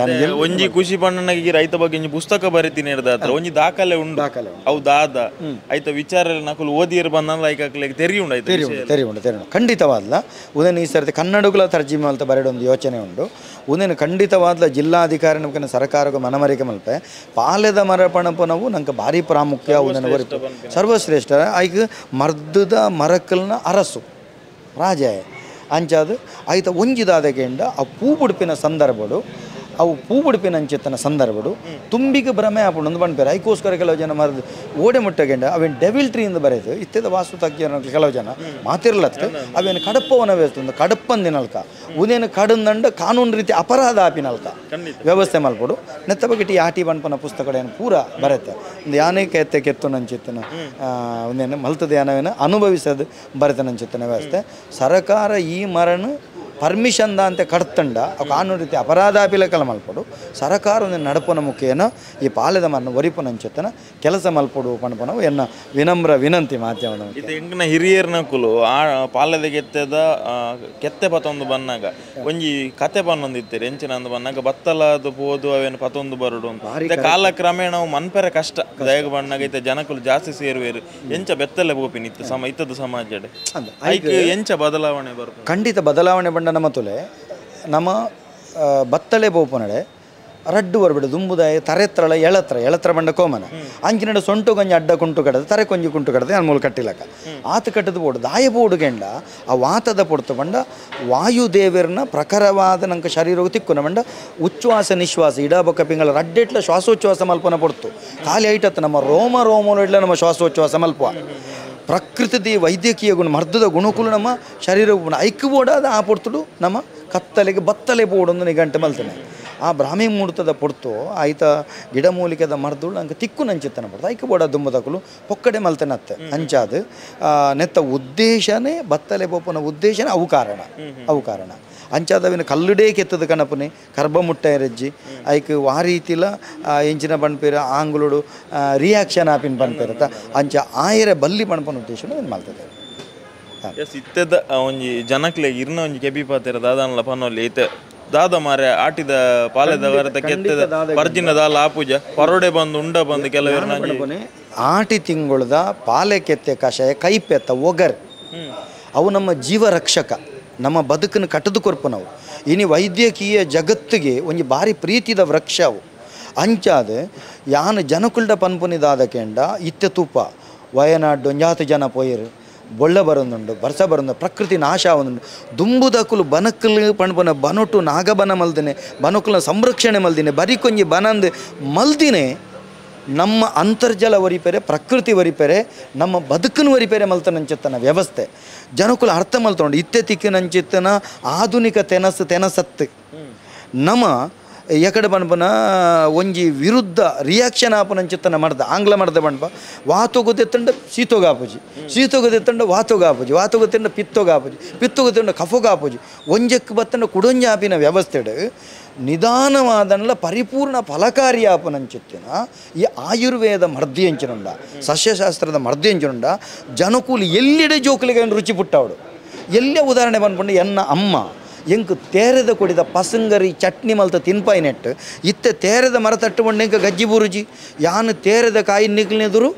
ಒಂಜಿ ಖುಷಿ ಪಣ್ಣನಿಗೆ ರೈತ ಬಗ್ಗೆ ಒಂಜಿ ಪುಸ್ತಕ ಬರಿತೀನಿ ಹಿಡ್ದಾತ್ರ ಒಂಜಿ ದಾಖಲೆ ಉಂಡು, ದಾಖಲೆ ಅವು ದಾದ ಐತ ವಿಚಾರ ನಕಲು ಓದಿಯರ್ ಬಂದ ಐಕಾಕ್ಲೆಗ್ ತೆರಿಯುಂಡು ತೆರಿಯುಂಡು ತೆರಿಯುಂಡು ತೆರಿಯುಂಡು ಖಂಡಿತವಾದ್ಲ. ಉದನ್ ಈ ಸರ್ತಿ ಕನ್ನಡಗಳ ತರ್ಜಿಮೆ ಮಲ್ತ ಬರೆಡೊಂದು ಯೋಚನೆ ಉಂಡು. ಉದನ್ ಖಂಡಿತವಾದ್ಲ ಜಿಲ್ಲಾಧಿಕಾರಿ ಮುಖೇನ ಸರಕಾರಗೂ ಮನಮರಿಕೆ ಮಲ್ಪೆ ಪಾಲೆದ ಮರ ಪಣಪನವು ನಂಗೆ ಭಾರಿ ಪ್ರಾಮುಖ್ಯ. ಉದನ್ ಸರ್ವಶ್ರೇಷ್ಠ ಐಕ್ ಮರ್ದದ ಮರಕಲ್ನ ಅರಸು ರಾಜ ಅಂಚಾದ ಆಯ್ತ ಒಂಜಿದಾದಗೆಂಡ ಆ ಪೂ ಬುಡುಪಿನ ಸಂದರ್ಭಡು ಅವು ಪೂ ಬುಡುಪಿನ ಅಂಚಿತ್ತನ ಸಂದರ್ಭಡು ತುಂಬಿಗೆ ಭ್ರಮೆ ಆಪುಂಡು ಪನ್ಪೇರು. ಐಕೋಸ್ಕರ ಕೆಲವು ಜನ ಮರದ ಓಡೆ ಮುಟ್ಟಗೆಂಡ ಅವೇನು ಡೆವಿಲ್ ಟ್ರೀ ಇಂದ ಬರೆದು ಇತ್ತೆದ ವಾಸ್ತು ತಗ್ಗಿನ ಕೆಲವು ಜನ ಮಾತಿರ್ಲತ್ತ ಅವೇನು ಕಡಪವನ ವ್ಯವಸ್ಥೆ ಕಡಪಂದಿನಲ್ಕ ಉದೇನು ಕಡಂದಂಡ ಕಾನೂನು ರೀತಿ ಅಪರಾಧ ಆಪಿನಲ್ಕ ವ್ಯವಸ್ಥೆ ಮಲ್ಪಡು ನೆತ್ತ ಬಗ್ಗೆ ಆಟಿ ಬಣ್ಪನ ಪುಸ್ತಕಗಳೇನು ಪೂರ ಬರುತ್ತೆ. ಒಂದು ಯಾನೇ ಕೆತ್ತೆ ಕೆತ್ತು ನಂಚಿತ್ತನ ಒಂದೇನು ಮಲ್ತದ ಯಾನವೇನು ಅನುಭವಿಸೋದು ಬರೆತನಂಚಿತ್ತನ ವ್ಯವಸ್ಥೆ. ಸರಕಾರ ಈ ಮರಣ ಪರ್ಮಿಷನ್ ದಾಂತೆ ಕಡ್ತಂಡ ಕಾನೂನು ರೀತಿ ಅಪರಾಧ ಅಪಿಲಕಲ ಮಲ್ಪಡು ಸರಕಾರ ಒಂದು ನಡಪನ ಮುಖೇನ ಈ ಪಾಲೆದ ಮರಣ ಒರಿಪುನಂಚೆತ್ತನ ಕೆಲಸ ಮಲ್ಪಡು ಪಣಪನವು ಎನ್ನ ವಿನಮ್ರ ವಿನಂತಿ ಮಾಧ್ಯಮದ. ಇದು ಎಂಕನ ಹಿರಿಯರ್ನ ಕುಲು ಆ ಪಾಲೆದ ಕೆತ್ತೆದ ಕೆತ್ತೆ ಪತೊಂದು ಬನ್ನಾಗ ಒಂಜಿ ಕತೆ ಪನ್ನೊಂದಿತ್ತಾರೆ ಎಂಚಿನ ಅಂದು ಬನ್ನಾಗ ಬತ್ತಲಾದ ಪೋದು ಅವೇನು ಪತೊಂದು ಬರಡು ಅಂತ. ಕಾಲ ಕ್ರಮೇಣ ಅವು ಮನ್ಪೆರೆ ಕಷ್ಟ ದಯಗ ಬಣ್ಣಾಗ ಇತ್ತೆ ಜನಕುಲು ಜಾಸ್ತಿ ಸೇರುವೇರು ಎಂಚ ಬೆತ್ತಲೆ ಪೋಪಿನ ಇತ್ತು ಸಮ ಇತ್ತದ ಸಮಾಜ ಐಕ್ ಎಂಚ ಬದಲಾವಣೆ ಬರ್ಪು ಖಂಡಿತ ಬದಲಾವಣೆ ಬಂಡ ನಮ್ಮ ತುಲೆ ನಮ್ಮ ಬತ್ತಲೆ ಬೋಪನಡೆ ರಡ್ಡು ಬರ್ಬಿಡು ದುಂಬುದಾಯ ತರೆತ್ರಳ ಎಳತ್ರ ಎಳತ್ರ ಬಂಡ ಕೋಮನ ಅಂಚಿನಡ ಸೊಂಟು ಕೊಂಜಿ ಅಡ್ಡ ಕುಂಟು ಕಡದ ತರೆ ಕೊಂಜಿ ಕುಂಟು ಕಡದ ನಾನು ಮೂಲ ಕಟ್ಟಿಲಕ್ಕ ಆತ ಕಟ್ಟದ ಬೋಡು ದಾಯ ಬೋಡು ಗೆಂಡ ಆ ವಾತದ ಪೊಡ್ತು ಬಂಡ ವಾಯುದೇವರನ ಪ್ರಖರವಾದ ನಂಗೆ ಶರೀರವು ತಿಕ್ಕುನ ಬಂಡ ಉಚ್ಛ್ವಾಸ ನಿಶ್ವಾಸ ಇಡಬೊಕ್ಕ ಪಿಂಗಳ ರಡ್ಡೆಟ್ಲ ಶ್ವಾಸೋಚ್ಛ್ವಾಸ ಮಲ್ಪನ ಪೊಡ್ತು ಖಾಲಿ ಐಟತ್ತು ನಮ್ಮ ರೋಮ ರೋಮನು ಇಡ್ಲ ನಮ್ಮ ಶ್ವಾಸೋಚ್ಛ್ವಾಸ ಮಲ್ಪ ಪ್ರಕೃತಿದ ವೈದ್ಯಕೀಯ ಗುಣ ಮರ್ದದ ಗುಣಕುಲು ನಮ್ಮ ಶರೀರ ಗುಣ ಐಕ್ಯ ಬೋಡಾದ ಆ ಪೊಡ್ತುಡು ನಮ್ಮ ಕತ್ತಲೆಗೆ ಬತ್ತಲೆ ಬೋಡೊಂದು ನಿಗಂಟೆ ಮಲ್ತನೆ ಆ ಬ್ರಾಹ್ಮಿ ಮುಹೂರ್ತದ ಪೊಡ್ತು ಆಯ್ತ ಗಿಡಮೂಲಿಕೆದ ಮರ್ದುಳು ನಂಗೆ ತಿಕ್ಕು ನಂಚಿತ್ತನ ಪಡ್ತು ಐಕ್ಯ ಬೋಡ ದುಂಬದಕುಲು ಪೊಕ್ಕಡೆ ಮಲ್ತನತ್ತೆ ಅಂಚಾದ ನೆತ್ತ ಉದ್ದೇಶನೇ ಬತ್ತಲೆ ಬೋಪನ ಉದ್ದೇಶನೇ ಅವು ಕಾರಣ ಅವು ಕಾರಣ ಅಂಚಾದವಿನ ಕಲ್ಲುಡೇ ಕೆತ್ತದ ಕಣಪನೆ ಕರ್ಬ ಮುಟ್ಟ ರಜ್ಜಿ ಐಕ್ ವಾ ರೀತಿಲ ಎಂಚಿನ ಪನ್ಪೇರು ಆಂಗ್ಲುಡು ರಿಯಾಕ್ಷನ್ ಆಪಿನ ಪನ್ಪೇರತ್ತ ಅಂಚ ಆಯರ ಬಲ್ಲಿ ಪಣಪನ ಉದ್ದೇಶನ ಏನು ಮಲ್ತದೆ. ಎಸ್ ಇತ್ತೆದ ಒಂಜಿ ಜನಕ್ಲೆ ಇರ್ನ ಒಂಜಿ ಕೆಬಿ ಪಾತೆರ ದಾದಾನಲ ಪನೊಲ್ಲಿ ಇತ್ತೆ ದಾದ ಮಾರೆ ಆಟಿದ ಪಾಲೆದ ವರತ ಕೆತ್ತದ ಪರ್ಜಿನ ದಾಲ ಆಪೂಜ ಪರೋಡೆ ಬಂದು ಉಂಡ ಬಂದು ಕೆಲವರು ಆಟಿ ತಿಂಗಳದ ಪಾಲೆ ಕೆತ್ತೆ ಕಷಾಯ ಕೈಪೆತ್ತ ಒಗರ್ ಅವು ನಮ್ಮ ಜೀವರಕ್ಷಕ ನಮ್ಮ ಬದುಕನ್ನು ಕಟ್ಟದು ಕೊರ್ಪು ನಾವು ಇನಿ ವೈದ್ಯಕೀಯ ಜಗತ್ತಿಗೆ ಒಂಜಿ ಭಾರಿ ಪ್ರೀತಿದ ವೃಕ್ಷ ಅವು ಅಂಚಾದ ಯಾನು ಜನಕುಲ್ಡ ಪನ್ಪುನಿದಾದ ಕೆಂಡ ಇತ್ತೆ ತೂಪ ವಯನಾಡು ಒಂಜಾತು ಜನ ಪೋಯರು ಬೊಳ್ಳ ಬರೊಂದುಂಡು ಬರ್ಸ ಬರೊಂದು ಪ್ರಕೃತಿ ನಾಶ ಆವೊಂದುಂಡು ದುಂಬುದಕುಲು ಬನಕುಲು ಪಣ್ಪುನ ಬನೊಟು ನಾಗಬನ ಮಲ್ದಿನೆ ಬನಕುಲ ಸಂರಕ್ಷಣೆ ಮಲ್ದಿನೆ ಬರಿ ಕೊಂಜಿ ಬನಂದು ಮಲ್ದಿನೆ ನಮ್ಮ ಅಂತರ್ಜಲ ಒರಿಪೆರೆ ಪ್ರಕೃತಿ ಒರಿಪೆರೆ ನಮ್ಮ ಬದುಕನ್ನು ಒರಿಪೆರೆ ಮಲ್ತನಂಚಿತ್ತನ ವ್ಯವಸ್ಥೆ ಜನಕುಲ ಅರ್ಥ ಮಲ್ತೊಂಡು ಇತ್ತೆ ತಿಕ್ಕಿನಂಚಿತ್ತನ ಆಧುನಿಕ ತೆನಸು ತೆನಸತ್ತು ನಮ್ಮ ಎಕಡೆ ಪನ್ಪನ ಒಂಜಿ ವಿರುದ್ಧ ರಿಯಾಕ್ಷನ್ ಆಪನಂಚಿತ್ತನ ಮಾಡ್ದ ಆಂಗ್ಲ ಮಾಡ್ದ ಪನ್ಪ ವಾತೋಗು ಶೀತೋಗಾಪುಜಿ ಶೀತೋಗು ವಾತೋಗಾಪುಜಿ ವಾತೋಗು ಪಿತ್ತೋಗಾಪುಜಿ ಪಿತ್ತೋಗು ಕಫೋಗಾಪುಜಿ ಒಂಜಕ್ಕೆ ಬತ್ತಂಡ ಕುಡೊಂಜಿ ಆಪಿನ ವ್ಯವಸ್ಥೆಡು ನಿಧಾನವಾದನಲ ಪರಿಪೂರ್ಣ ಫಲಕಾರಿ ಆಪನಂಚಿತ್ತಿನ ಈ ಆಯುರ್ವೇದ ಮರ್ದಿ ಅಂಚಿನುಂಡ ಸಸ್ಯಶಾಸ್ತ್ರದ ಮರ್ದಿ ಅಂಚಿನುಂಡ ಜನಕೂಲಿ ಎಲ್ಲಿಡೆ ಜೋಕುಲಿಗೆ ರುಚಿ ಪುಟ್ಟವಡು ಎಲ್ಲೇ ಉದಾಹರಣೆ ಬಂದ್ಕೊಂಡು ಎನ್ನ ಅಮ್ಮ ಎಂಕ್ ತೇರೆದ ಕೊಡಿದ ಪಸಂಗರಿ ಚಟ್ನಿ ಮಲ್ತ ತಿನ್ಪಾಯಿ ನೆಟ್ಟು ಇತ್ತೆ ತೇರೆದ ಮರ ತಟ್ಟುಕೊಂಡು ಎಂಕ ಗಜ್ಜಿ ಬುರುಜಿ ಯಾನು ತೇರೆದ ಕಾಯಿ ನಿಕ್ಲಿನಿದ್ರು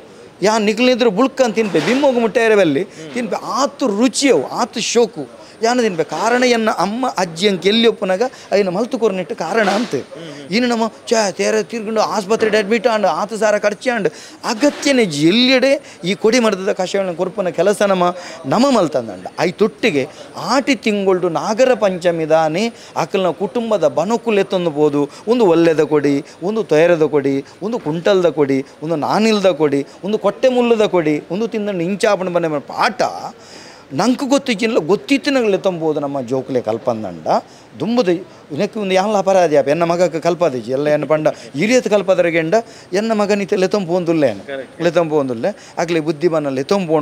ಯಾನ್ ನಿಕ್ಲಿನಿದ್ರು ಬುಳ್ಕಂತ ತಿನ್ಪೆ ಬಿಮ್ಮೋಗು ಮುಟ್ಟೇರೆ ಬಲ್ಲಿ ತಿನ್ಪೆ ಆತು ರುಚಿಯವು ಆತು ಶೋಕು ಯಾನು ತಿನ್ಪೆ ಕಾರಣ ಎನ್ನ ಅಮ್ಮ ಅಜ್ಜಿ ಅಂಕ ಎಲ್ಲಿ ಒಪ್ಪನಾಗ ಅಯ್ಯನ ಮಲ್ತು ಕೊರ್ನಿಟ್ಟು ಕಾರಣ ಅಂತ ಇನ್ನು ನಮ್ಮ ಚ ತೇರೆ ತಿರ್ಕೊಂಡು ಆಸ್ಪತ್ರೆಗೆ ಅಡ್ಮಿಟ್ ಆಂಡು ಆತು ಸಾರ ಖರ್ಚು ಆಂಡು ಅಗತ್ಯನೇ ಎಲ್ಲೆಡೆ ಈ ಕೊಡಿ ಮರದ ಕಷಾಯಗಳನ್ನು ಕೊರ್ಪನ ಕೆಲಸ ನಮ್ಮ ನಮ್ಮ ಮಲ್ತಂದಂಡ I ತೊಟ್ಟಿಗೆ ಆಟಿ ತಿಂಗಳು ನಾಗರ ಪಂಚಮಿ ದಾನೆ ಅಕಲ್ನ ಕುಟುಂಬದ ಬನಕುಲ್ ಎತ್ತೊಂದು ಒಂದು ಒಲ್ಲೆದ ಕೊಡಿ ಒಂದು ತೊಯರದ ಕೊಡಿ ಒಂದು ಕುಂಟಲ್ದ ಕೊಡಿ ಒಂದು ನಾನಿಲ್ದ ಕೊಡಿ ಒಂದು ಕೊಟ್ಟೆ ಮುಲ್ಲದ ಕೊಡಿ ಒಂದು ತಿಂದಂಡು ಇಂಚಾಪಣ ಬನ್ನೆ ಪಾಠ ನಂಗೆ ಗೊತ್ತಿಕ್ಕಿಲ್ಲ ಗೊತ್ತಿತ್ತಿನಗಲೆ ತಂಬೋದು ನಮ್ಮ ಜೋಕುಲೆ ಕಲ್ಪಂದಂಡ ದುಂಬುದು ಇದಕ್ಕೆ ಒಂದು ಯಾನ್ಲ ಅಪರಾಧಿ ಆಪ ಎನ್ನ ಮಗಕ್ಕೆ ಕಲ್ಪದಿಜಿ ಎಲ್ಲ ಎನ್ನ ಪಂಡ ಹಿರಿಯತ್ ಕಲ್ಪದರಗೆಂಡ ಎನ್ನ ಮಗನಿತ ಲೆತಂಪು ಒಂದುಲ್ಲೆ ಲೆತಂಪು ಒಂದುಲ್ಲೆ ಅಕ್ಲೆ ಬುದ್ಧಿ ಬನ್ನ ಲೆತಂಪು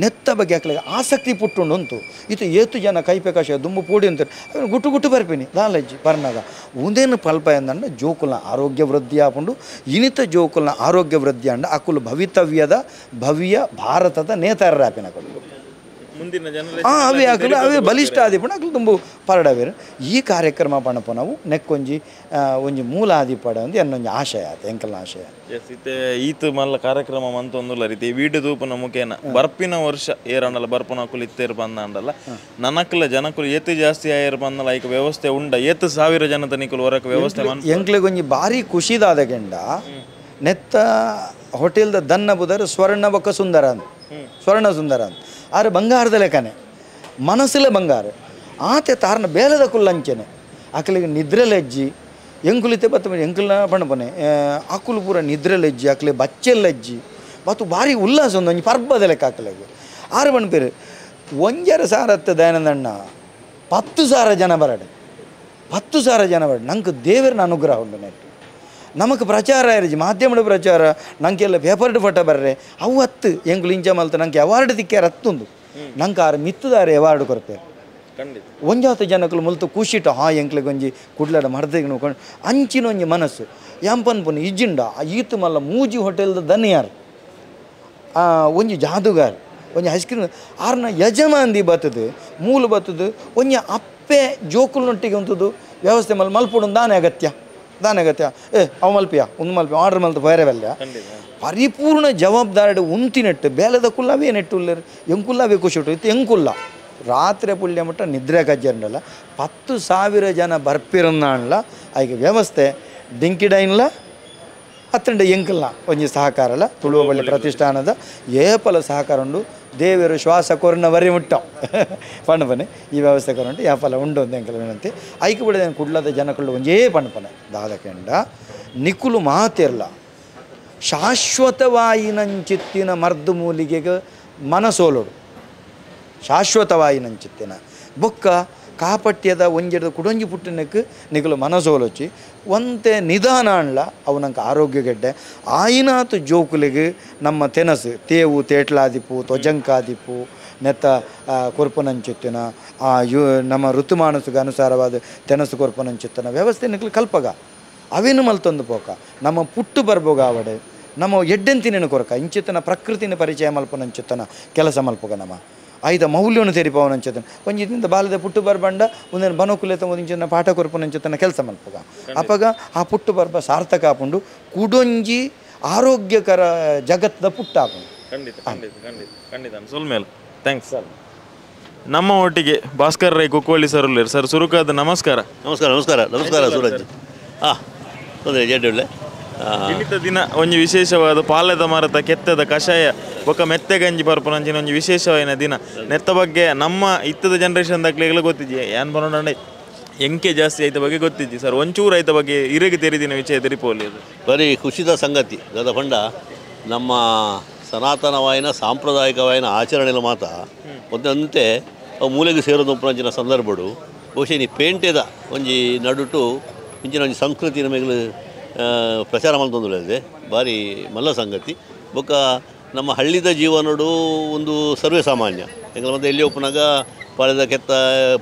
ನೆತ್ತ ಬಗ್ಗೆ ಅಕ್ಲೆ ಆಸಕ್ತಿ ಪುಟ್ಟುಂಡು ಉಂಟು ಇದು ಏತು ಜನ ಕೈಪೆ ಕಷಾಯ ದುಂಬು ಪೂಡಿ ಅಂತಾರೆ ಅವನು ಗುಟ್ಟು ಗುಟ್ಟು ಬರ್ಪಿನಿ ದಾಲಜ್ಜಿ ಬರ್ನಾಗ ಉಂದೇನು ಪಲ್ಪ ಎಂದಂಡ ಜೋಕುಲ್ನ ಆರೋಗ್ಯ ವೃದ್ಧಿ ಆಪುಂಡು ಇನಿತ ಜೋಕುಲ್ನ ಆರೋಗ್ಯ ವೃದ್ಧಿ ಅಂಡ ಅಕುಲು ಭವಿತವ್ಯದ ಭವ್ಯ ಭಾರತದ ನೇತಾರರಾಪಿನ ಕೊಡು. ಅವೇ ಅಕಲು ಅವೇ ಬಲಿಷ್ಠ ಆದಿಪುಣ ಅಕಲು ತುಂಬ ಪರಡವೇರು ಈ ಕಾರ್ಯಕ್ರಮ ಪಣಪ ನಾವು ನೆಕ್ಕೊಂಜಿ ಒಂಜಿ ಮೂಲ ಆದಿಪಡ ಒಂದು ಎನ್ನೊಂಜಿ ಆಶಯ ಆತ ಎಂಕಲ್ನ ಆಶಯ. ಎಸ್ ಇತ್ತೆ ಈತ ಮಲ್ಲ ಕಾರ್ಯಕ್ರಮ ಮಂತೊಂದುಲ್ಲ ರೀತಿ ವೀಡಿಯೋ ತೂಪುನ ಮುಖೇನ ಬರ್ಪಿನ ವರ್ಷ ಏರಾಂಡಲ ಬರ್ಪುನ ಅಕುಲು ಇತ್ತೇರು ಬಂದಾಂಡಲ ನನಕುಲ ಜನಕುಲು ಏತು ಜಾಸ್ತಿ ಆಯೇರು ಬಂದಲ್ಲ ಐಕ ವ್ಯವಸ್ಥೆ ಉಂಡ ಏತು ಸಾವಿರ ಜನತ ನಿಕುಲು ಹೊರಕ ವ್ಯವಸ್ಥೆ ಎಂಕ್ಲೆಗೊಂಜಿ ಭಾರಿ ಖುಷಿದಾದ ಗೆಂಡ ನೆತ್ತ ಹೋಟೆಲ್ದ ದನ್ನ ಬುದರ್ ಸ್ವರ್ಣ ಬೊಕ್ಕ ಸುಂದರ ಅಂತ ಸ್ವರ್ಣ ಸುಂದರ ಅಂತ ಆರೆ ಬಂಗಾರದ ಲೆಕ್ಕನೆ ಮನಸ್ಸುಲೆ ಬಂಗಾರ ಆತೆ ತಾರನ ಬೇಲದ ಕುಲ್ಲಂಚೆನೆ ಅಕಲಿಗೆ ನಿದ್ರೆ ಲಜ್ಜಿ ಎಂಕುಲಿತೆ ಬತ್ತ ಎಂಕುಲ್ನ ಪಣಪನೆ ಅಕುಲು ಪೂರ ನಿದ್ರೆ ಲಜ್ಜಿ ಅಕಲೆ ಬಚ್ಚೆಲ್ಲಜ್ಜಿ ಮತ್ತು ಭಾರಿ ಉಲ್ಲಾಸ ಒಂದು ಒಂಜಿ ಪರ್ಬದ ಲೆಕ್ಕ ಅಕಲೆಗೆ ಆರು ಪಣಪೇರು 1.5 ಸಾವಿರ ದಯಾನಂದಣ್ಣ 10,000 ಜನ ಬರಡೆ 10,000 ಜನ ಬರಡೆ ನಂಗೆ ದೇವರನ ಅನುಗ್ರಹ ಉಂಟು ನೆಟ್ಟು ನಮಕ್ ಪ್ರಚಾರ ಇರಜಿ ಮಾಧ್ಯಮದ ಪ್ರಚಾರ ನಂಗೆಲ್ಲ ಪೇಪರ್ಡ್ ಫೋಟೋ ಬರ್ರೆ ಅವು ಹತ್ತು ಎಂಕುಲು ಇಂಚ ಮಲ್ತ ನಂಗೆ ಅವಾರ್ಡ್ ತಿಕ್ಕ್ಯಾರ ಹತ್ತೊಂದು ನಂಗೆ ಆರು ಮಿತ್ತದಾರೆ ಅವಾರ್ಡ್ ಕೊರಪೇರು ಒಂಜಾತ ಜನಕುಲು ಮುಲ್ತು ಖುಷಿಟ ಹಾ ಎಂಕ್ಲೆಗ್ ಒಂಜಿ ಕುಡ್ಲಡ ಮರ್ದೆಗ್ ನೋಕೊಂಡು ಅಂಚಿನ ಒಂಜಿ ಮನಸ್ಸು ಎಂಪನ್ಪುನ ಇಜ್ಜಿಂಡ ಈತು ಮಲ್ಲ ಮೂಜಿ ಹೋಟೆಲ್ದ ದನಿಯಾರ್ ಒಂಜಿ ಜಾದುಗಾರ್ ಒಂಜಿ ಐಸ್ ಕ್ರೀಮ್ ಆರ್ನ ಯಜಮಾನ್ದಿ ಬತ್ತದು ಮೂಲು ಬತ್ತದು ಒಂಜಿ ಅಪ್ಪೆ ಜೋಕುಲ್ನೊಟ್ಟಿಗೆ ಉಂಟುದು ವ್ಯವಸ್ಥೆ ಮಲ್ ಮಲ್ಪುಡು ದಾನೆ ಅಗತ್ಯ ದಾನೆ ಅಗತ್ಯ ಏ ಅವು ಮಲ್ಪಿಯ ಒಂದು ಮಲ್ಪಿ ಆರ್ಡರ್ ಮಲ್ತು ಬೇರೆ ಪರಿಪೂರ್ಣ ಜವಾಬ್ದಾರಿ ಉಂತಿನೆಟ್ಟು ಬೇಲೆದ ಕುಲ್ಲವೇ ನೆಟ್ಟು ಉಲ್ಲೇರು ಎಂಕುಲ್ಲವೇ ಖುಷಿ ಉಂಟು ಇತ್ತು ಎಂಕುಲ್ಲ ರಾತ್ರಿ ಪುಳ್ಯ ಮಟ್ಟ ನಿದ್ರೆ ಕಜ್ಜಂಡಲ್ಲ 10,000 ಜನ ಬರ್ಪಿರನ್ನಾಣ್ಲ ಐಕೆ ವ್ಯವಸ್ಥೆ ಡಿಂಕಿ ಡೈನ್ಲ ಅತ್ತಂಡ ಎಂಕಲ್ನ ಒಂಜಿ ಸಹಕಾರಲ್ಲ ತುಳುವಬಳ್ಳಿ ಪ್ರತಿಷ್ಠಾನದ ಏಪಲ ಸಹಕಾರ ಉಂಡು ದೇವರು ಶ್ವಾಸ ಕೊರನ ವರಿ ಮುಟ್ಟ ಪಣಪನೆ ಈ ವ್ಯವಸ್ಥೆ ಕೊರಂಟು ಯಾಪಲ ಉಂಡು ಅಂತ ಎಂಕಲ್ ವಿನಂತಿ ಐಕೆ ಬಿಡದೆ ಕುಡ್ಲದ ಜನಕುಳ್ಳು ಒಂಜೇ ಪಣಪನೆ ದಾದಕೆಂಡ ನಿಕುಲು ಮಾತಿರ್ಲ ಶಾಶ್ವತವಾಯಿನಂಚಿತ್ತಿನ ಮರ್ದು ಮೂಲಿಗೆಗೆ ಮನಸೋಲೋಡು ಶಾಶ್ವತವಾಯಿನಂಚಿತ್ತಿನ ಬೊಕ್ಕ ಕಾಪಟ್ಯದ ಒಂಜೆಡ್ದು ಕುಡೊಂಜಿ ಪುಟ್ಟಿನಕ್ಕೆ ನಿಕುಲು ಮನಸೋಲೊಚ್ಚಿ ಒಂತೆ ನಿಧಾನ ಅನ್ಲ ಅವು ನಂಗೆ ಆರೋಗ್ಯ ಗೆಡ್ಡೆ ಆಯಿನಾತು ಜೋಕುಲಿಗೆ ನಮ್ಮ ತೆನಸು ತೇವು ತೇಟ್ಲಾದಿಪ್ಪು ತೊಜಂಕಾದಿಪ್ಪು ನೆತ್ತ ಕೊರ್ಪುನಂಚಿತ್ತಿನ ಆ you ನಮ್ಮ ಋತುಮಾನಸಿಗೆ ಅನುಸಾರವಾದ ತೆನಸು ಕೊರ್ಪುನಂಚಿತ್ತಿನ ವ್ಯವಸ್ಥೆ ನಿಕುಲು ಕಲ್ಪಗ ಅವೇನು ಮಲ್ತೊಂದು ಪೋಕ ನಮ್ಮ ಪುಟ್ಟು ಬರ್ಬೋಗ ಆವಡೆ ನಮ್ಮ ಎಡ್ಡೆಂತಿನ ಕೊರಕ ಇಂಚಿತ್ತನ ಪ್ರಕೃತಿನ ಪರಿಚಯ ಮಲ್ಪುನಂಚಿತ್ತನ ಕೆಲಸ ಮಲ್ಪಗ ನಮ್ಮ ಐದ ಮೌಲ್ಯವನ್ನು ತೆರಿಪವನಂಚತನ ಒಂಜಿದಿಂದ ಬಾಲದ ಪುಟ್ಟು ಬರ್ಬಂಡ ಒಂದೇನು ಬನೋಕುಲೆತ ಒಂದಿಂಚಿನ ಪಾಠ ಕೊರ್ಪುನಂಚತನ ಕೆಲಸ ಮಲ್ಪಗ ಅಪಗ ಆ ಪುಟ್ಟು ಬರ್ಬ ಸಾರ್ಥಕ ಆಪುಂಡು ಕುಡೊಂಜಿ ಆರೋಗ್ಯಕರ ಜಗತ್ತದ ಪುಟ್ಟ ಆಪುಂಡು. ಖಂಡಿತ ಖಂಡಿತ ಖಂಡಿತ ಖಂಡಿತ ಸೊಲ್ಮೇಲೆ thanks sir. ನಮ್ಮ ಒಟ್ಟಿಗೆ ಭಾಸ್ಕರ್ ರೈ ಕುಕ್ಕೋಳಿ ಸರ್ ಉಳ್ಳೇರು ಸರ್. ಸುರುಕಾದ ನಮಸ್ಕಾರ. ನಮಸ್ಕಾರ ನಮಸ್ಕಾರ ನಮಸ್ಕಾರ ಸೂರಜ್. ಹಾಂ ತೊಂದರೆ ಜಡ್ಡುಳ್ಳೆ ಇನ್ನಿತ ದಿನ ಒಂಜಿ ವಿಶೇಷವಾದ ಪಾಲೆದ ಮರತ ಕೆತ್ತದ ಕಷಾಯ ಬೊಕ್ಕ ಮೆತ್ತೆ ಗಂಜಿ ಪರ್ಪುನಂಚಿನ ಒಂಜಿ ವಿಶೇಷವಾದ ದಿನ. ನೆತ್ತ ಬಗ್ಗೆ ನಮ್ಮ ಇತ್ತದ ಜನರೇಷನ್ ದಾಖಲೆಗಳು ಗೊತ್ತಿಜ್ಜಿ ಏನ್ ಬರೋಣ ಎಂಕೆ ಜಾಸ್ತಿ ಐತ ಬಗ್ಗೆ ಗೊತ್ತಿಜ್ಜಿ ಸರ್. ಒಂಚೂರು ಐತ ಬಗ್ಗೆ ಇರಗೆ ತೆರಿದಿನ ವಿಷಯ ತೆರಿಪೋಲಿ. ಅದು ಬರೀ ಖುಷಿದ ಸಂಗತಿ ದಾದ ಪಂಡ ನಮ್ಮ ಸನಾತನವಾಯಿನ ಸಾಂಪ್ರದಾಯಿಕವಾಯಿನ ಆಚರಣೆಲ ಮಾತ ಒಂದಂತೆ ಅವು ಮೂಲೆಗೆ ಸೇರೋದು ಉಪ್ಪುನಂಚಿನ ಸಂದರ್ಭಡು ಬಹುಶಃ ನೀ ಪೇಂಟೆದ ಒಂಜಿ ನಡುಟು ಇಂಚಿನ ಒಂಜಿ ಸಂಸ್ಕೃತಿ ನಮಗೆ ಪ್ರಚಾರ ಮಲ್ತೊಂದುಳ್ಳೆ ಭಾರಿ ಮಲ್ಲ ಸಂಗತಿ. ಬೊಕ್ಕ ನಮ್ಮ ಹಳ್ಳಿದ ಜೀವನಡು ಒಂದು ಸರ್ವೇ ಸಾಮಾನ್ಯ ಎಂಕಲ ಮತ್ತೆ ಎಲ್ಲಿ ಒಪ್ಪುನಾಗ ಪಾಳೆದ ಕೆತ್ತ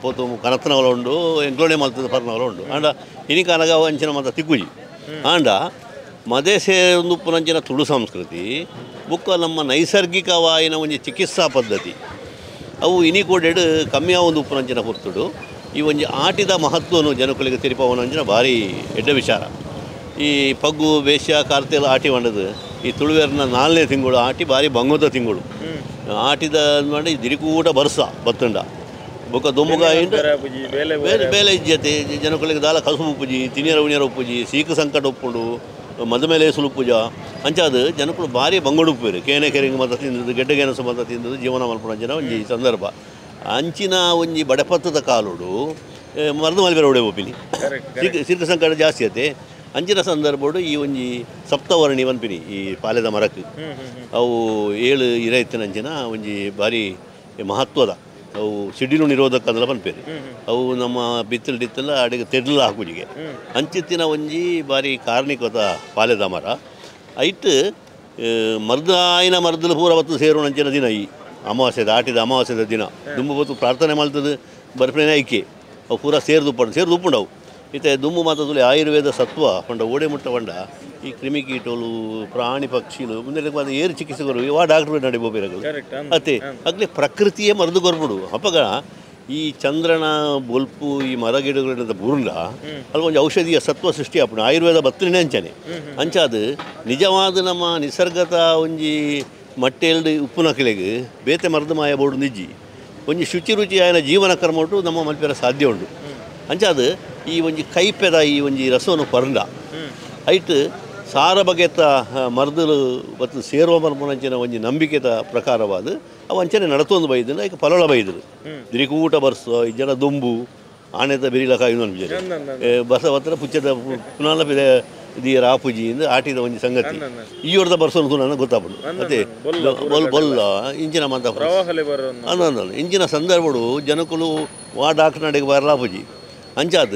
ಪೋತು ಕನತ್ತನವಲ ಉಂಡು ಎಂಕ್ಲೋಣೆ ಮಲ್ತದ ಪರ್ನವಲ ಉಂಡು ಆಂಡ ಇನಿಕಾನಗ ಅಂಚಿನ ಮಾತ ತಿಕ್ಕುಜಿ ಆಂಡ ಮದೇಸೆ ಒಂದು ಉಪ್ಪುನಂಚಿನ ತುಳು ಸಂಸ್ಕೃತಿ ಬೊಕ್ಕ ನಮ್ಮ ನೈಸರ್ಗಿಕವಾಯಿನ ಒಂಜಿ ಚಿಕಿತ್ಸಾ ಪದ್ಧತಿ ಅವು ಇನಿಕೋಡೆಡು ಕಮ್ಮಿಯ ಒಂದು ಉಪ್ಪುನಂಚಿನ ಪೊರ್ತುಡು ಈ ಒಂಜಿ ಆಟಿದ ಮಹತ್ವನು ಜನಕುಲಿಗೆ ತೆರಿಪವನಂಚಿನ ಭಾರಿ ಎಡ್ಡ ವಿಚಾರ. ಈ ಪಗ್ಗು ಬೇಶ್ಯ ಕಾರ್ತೆಲ್ಲ ಆಟಿ ಮಾಡದು ಈ ತುಳುವೇರ್ನ 4ನೇ ತಿಂಗಳು ಆಟಿ ಭಾರಿ ಬಂಗೋದ ತಿಂಗಳು ಆಟಿದ ಮಾಡಿ ದಿರಿಕೂಟ ಬರ್ಸ ಬತ್ತುಂಡ ಬೊಕ್ಕ ದೊಮ್ಮುಗಾಯಿ ಬೇಲೆ ಬೇಲೆ ಇಜ್ಜತೆ ಜನಕುಲಿಗೆ ದಾಲ ಕಸುಬು ಉಪ್ಪುಜಿ ತಿನಿಯರ ಉಣಿಯರ ಉಪ್ಪುಜಿ ಸೀಕು ಸಂಕಟ ಉಪ್ಪುಂಡು ಮದುಮೇಲೆ ಸುಲುಪುಜ ಅಂಚಾದ ಜನಕುಲು ಭಾರಿ ಬಂಗೋಡು ಉಪ್ಪೇರು ಕೇನೆ ಕೆರಿಂಗ್ ಮತ ತಿಂದದ್ದು ಗೆಡ್ಡೆ ಗೆಣಸು ಮತ ತಿಂದದ್ದು ಜೀವನ ಮಲ್ಪುನಂಚಿನ ಒಂಜಿ ಸಂದರ್ಭ ಅಂಚಿನ ಒಂಜಿ ಬಡಪತ್ತದ ಕಾಲುಡು ಮರದು ಮಲ್ಬೇರೆ ಒಡೆ ಒಪ್ಪಿನಿ ಸಿರ್ಕ ಸಂಕಟ ಜಾಸ್ತಿ ಆತೆ ಅಂಚಿನ ಸಂದರ್ಭಡು ಈ ಒಂಜಿ ಸಪ್ತವರ್ಣಿ ಪನ್ಪಿನಿ ಈ ಪಾಲೆದ ಮರಕ್ಕೆ ಅವು 7 ಇರೈತಿನಂಚಿನ ಒಂಜಿ ಭಾರಿ ಮಹತ್ವದ ಅವು ಸಿಡಿಲು ನಿರೋಧಕ ಅಂದಲ ಪನ್ಪೇರು ಅವು ನಮ್ಮ ಬಿತ್ತಲು ಡಿತ್ತಲ ಅಡಿಗೆ ತೆಡ್ಲ ಹಾಕುಜಿಗೆ ಅಂಚಿತ್ತಿನ ಒಂಜಿ ಭಾರಿ ಕಾರ್ಣಿಕದ ಪಾಲೆದ ಮರ ಐಟ್ ಮರ್ದಾಯಿನ ಮರ್ದಲು ಪೂರ ಬತ್ತು ಸೇರುಣಂಚಿನ ದಿನ ಈ ಅಮಾವಾಸ್ಯದ ಆಟಿದ ಅಮಾವಾಸ್ಯದ ದಿನ ದುಂಬು ಬತ್ತು ಪ್ರಾರ್ಥನೆ ಮಾಡ್ತದೆ ಬರ್ಪಣೆ ಐಕೆ ಅವು ಪೂರ ಸೇರ್ದು ಉಪ್ಪುಂಡು ಸೇರ್ದು ಉಪ್ಪುಂಡು ಅವು ಇತ್ತೆ ದುಂಬು ಮಾತದಲ್ಲಿ ಆಯುರ್ವೇದ ಸತ್ವ ಪಂಡ ಓಡೆ ಮುಟ್ಟ ಪಂಡ ಈ ಕ್ರಿಮಿಕೀಟೋಲು ಪ್ರಾಣಿ ಪಕ್ಷಿಲು ಮುಂದೆ ಮಾತ್ರ ಏರು ಚಿಕಿತ್ಸೆ ಕೊರು ವಾ ಡಾಕ್ಟರ್ ನಡಿಬೋಬೇರಗಳು ಅತ್ತೆ ಅಗ್ಲೇ ಪ್ರಕೃತಿಯೇ ಮರದು ಕೊರ್ಬಿಡು ಅಪ್ಪಗ ಈ ಚಂದ್ರನ ಬೊಲ್ಪು ಈ ಮರಗಿಡಗಳಿಂದ ಬುರುಂಡ ಅಲ್ಲಿ ಒಂದು ಔಷಧಿಯ ಸತ್ವ ಸೃಷ್ಟಿ ಆಪುಂಡು ಆಯುರ್ವೇದ ಬತ್ತನೇ ಅಂಚನೆ ಅಂಚಾದ ನಿಜವಾದ ನಮ್ಮ ನಿಸರ್ಗದ ಒಂಜಿ ಮಟ್ಟೆಲ್ಡು ಉಪ್ಪುನಕಲೆಗ್ ಬೇತೆ ಮರದು ಮಾಯ ಬೋಡು ನಿಜ್ಜಿ ಒಂಜಿ ಶುಚಿ ರುಚಿ ಆಯನ ಜೀವನ ಕ್ರಮ ಉಂಟು ನಮ್ಮ ಮಲ್ಪೆರ ಸಾಧ್ಯ ಉಂಡು ಅಂಚಾದ ಈ ಒಂಜಿ ಕೈಪೆದ ಈ ಒಂಜಿ ರಸವನ್ನು ಪರಂಡ ಐಟ್ ಸಾರ ಬಗೆತ ಮರದಲು ಮತ್ತು ಸೇರುವ ಮರ್ಮನಂಚಿನ ಒಂಜಿ ನಂಬಿಕೆದ ಪ್ರಕಾರವಾದ ಅವು ಅಂಚನೆ ನಡತೊಂದು ಬೈದಿನ ಈಗ ಫಲಳ ಬೈದರು ದಿರಿಕೂಟ ಬರ್ಸೋ ಈ ಜನ ದುಂಬು ಆನೆತ ಬೆರಿಲ ಕಾಯಿ ಬಸವತ್ರ ಪುಚ್ಚದ ಪುನಾಲ ರಾಪುಜಿಯಿಂದ ಆಟಿದ ಒಂಜಿ ಸಂಗತಿ ಈ ವರ್ದ ಬರ್ಸೋನು ನನಗೆ ಗೊತ್ತಾಗ್ಬಿಡು ಅದೇ ಬೊಲ್ ಬೊಲ್ಲ ಇಂಚಿನ ಮಾತ ಅಂದ ಇಂಚಿನ ಸಂದರ್ಭಡು ಜನಕುಲು ವಾ ಡಾಕ್ಟರ್ ನಡೆಗೆ ಬರಲಾಪುಜಿ ಅಂಚಾದ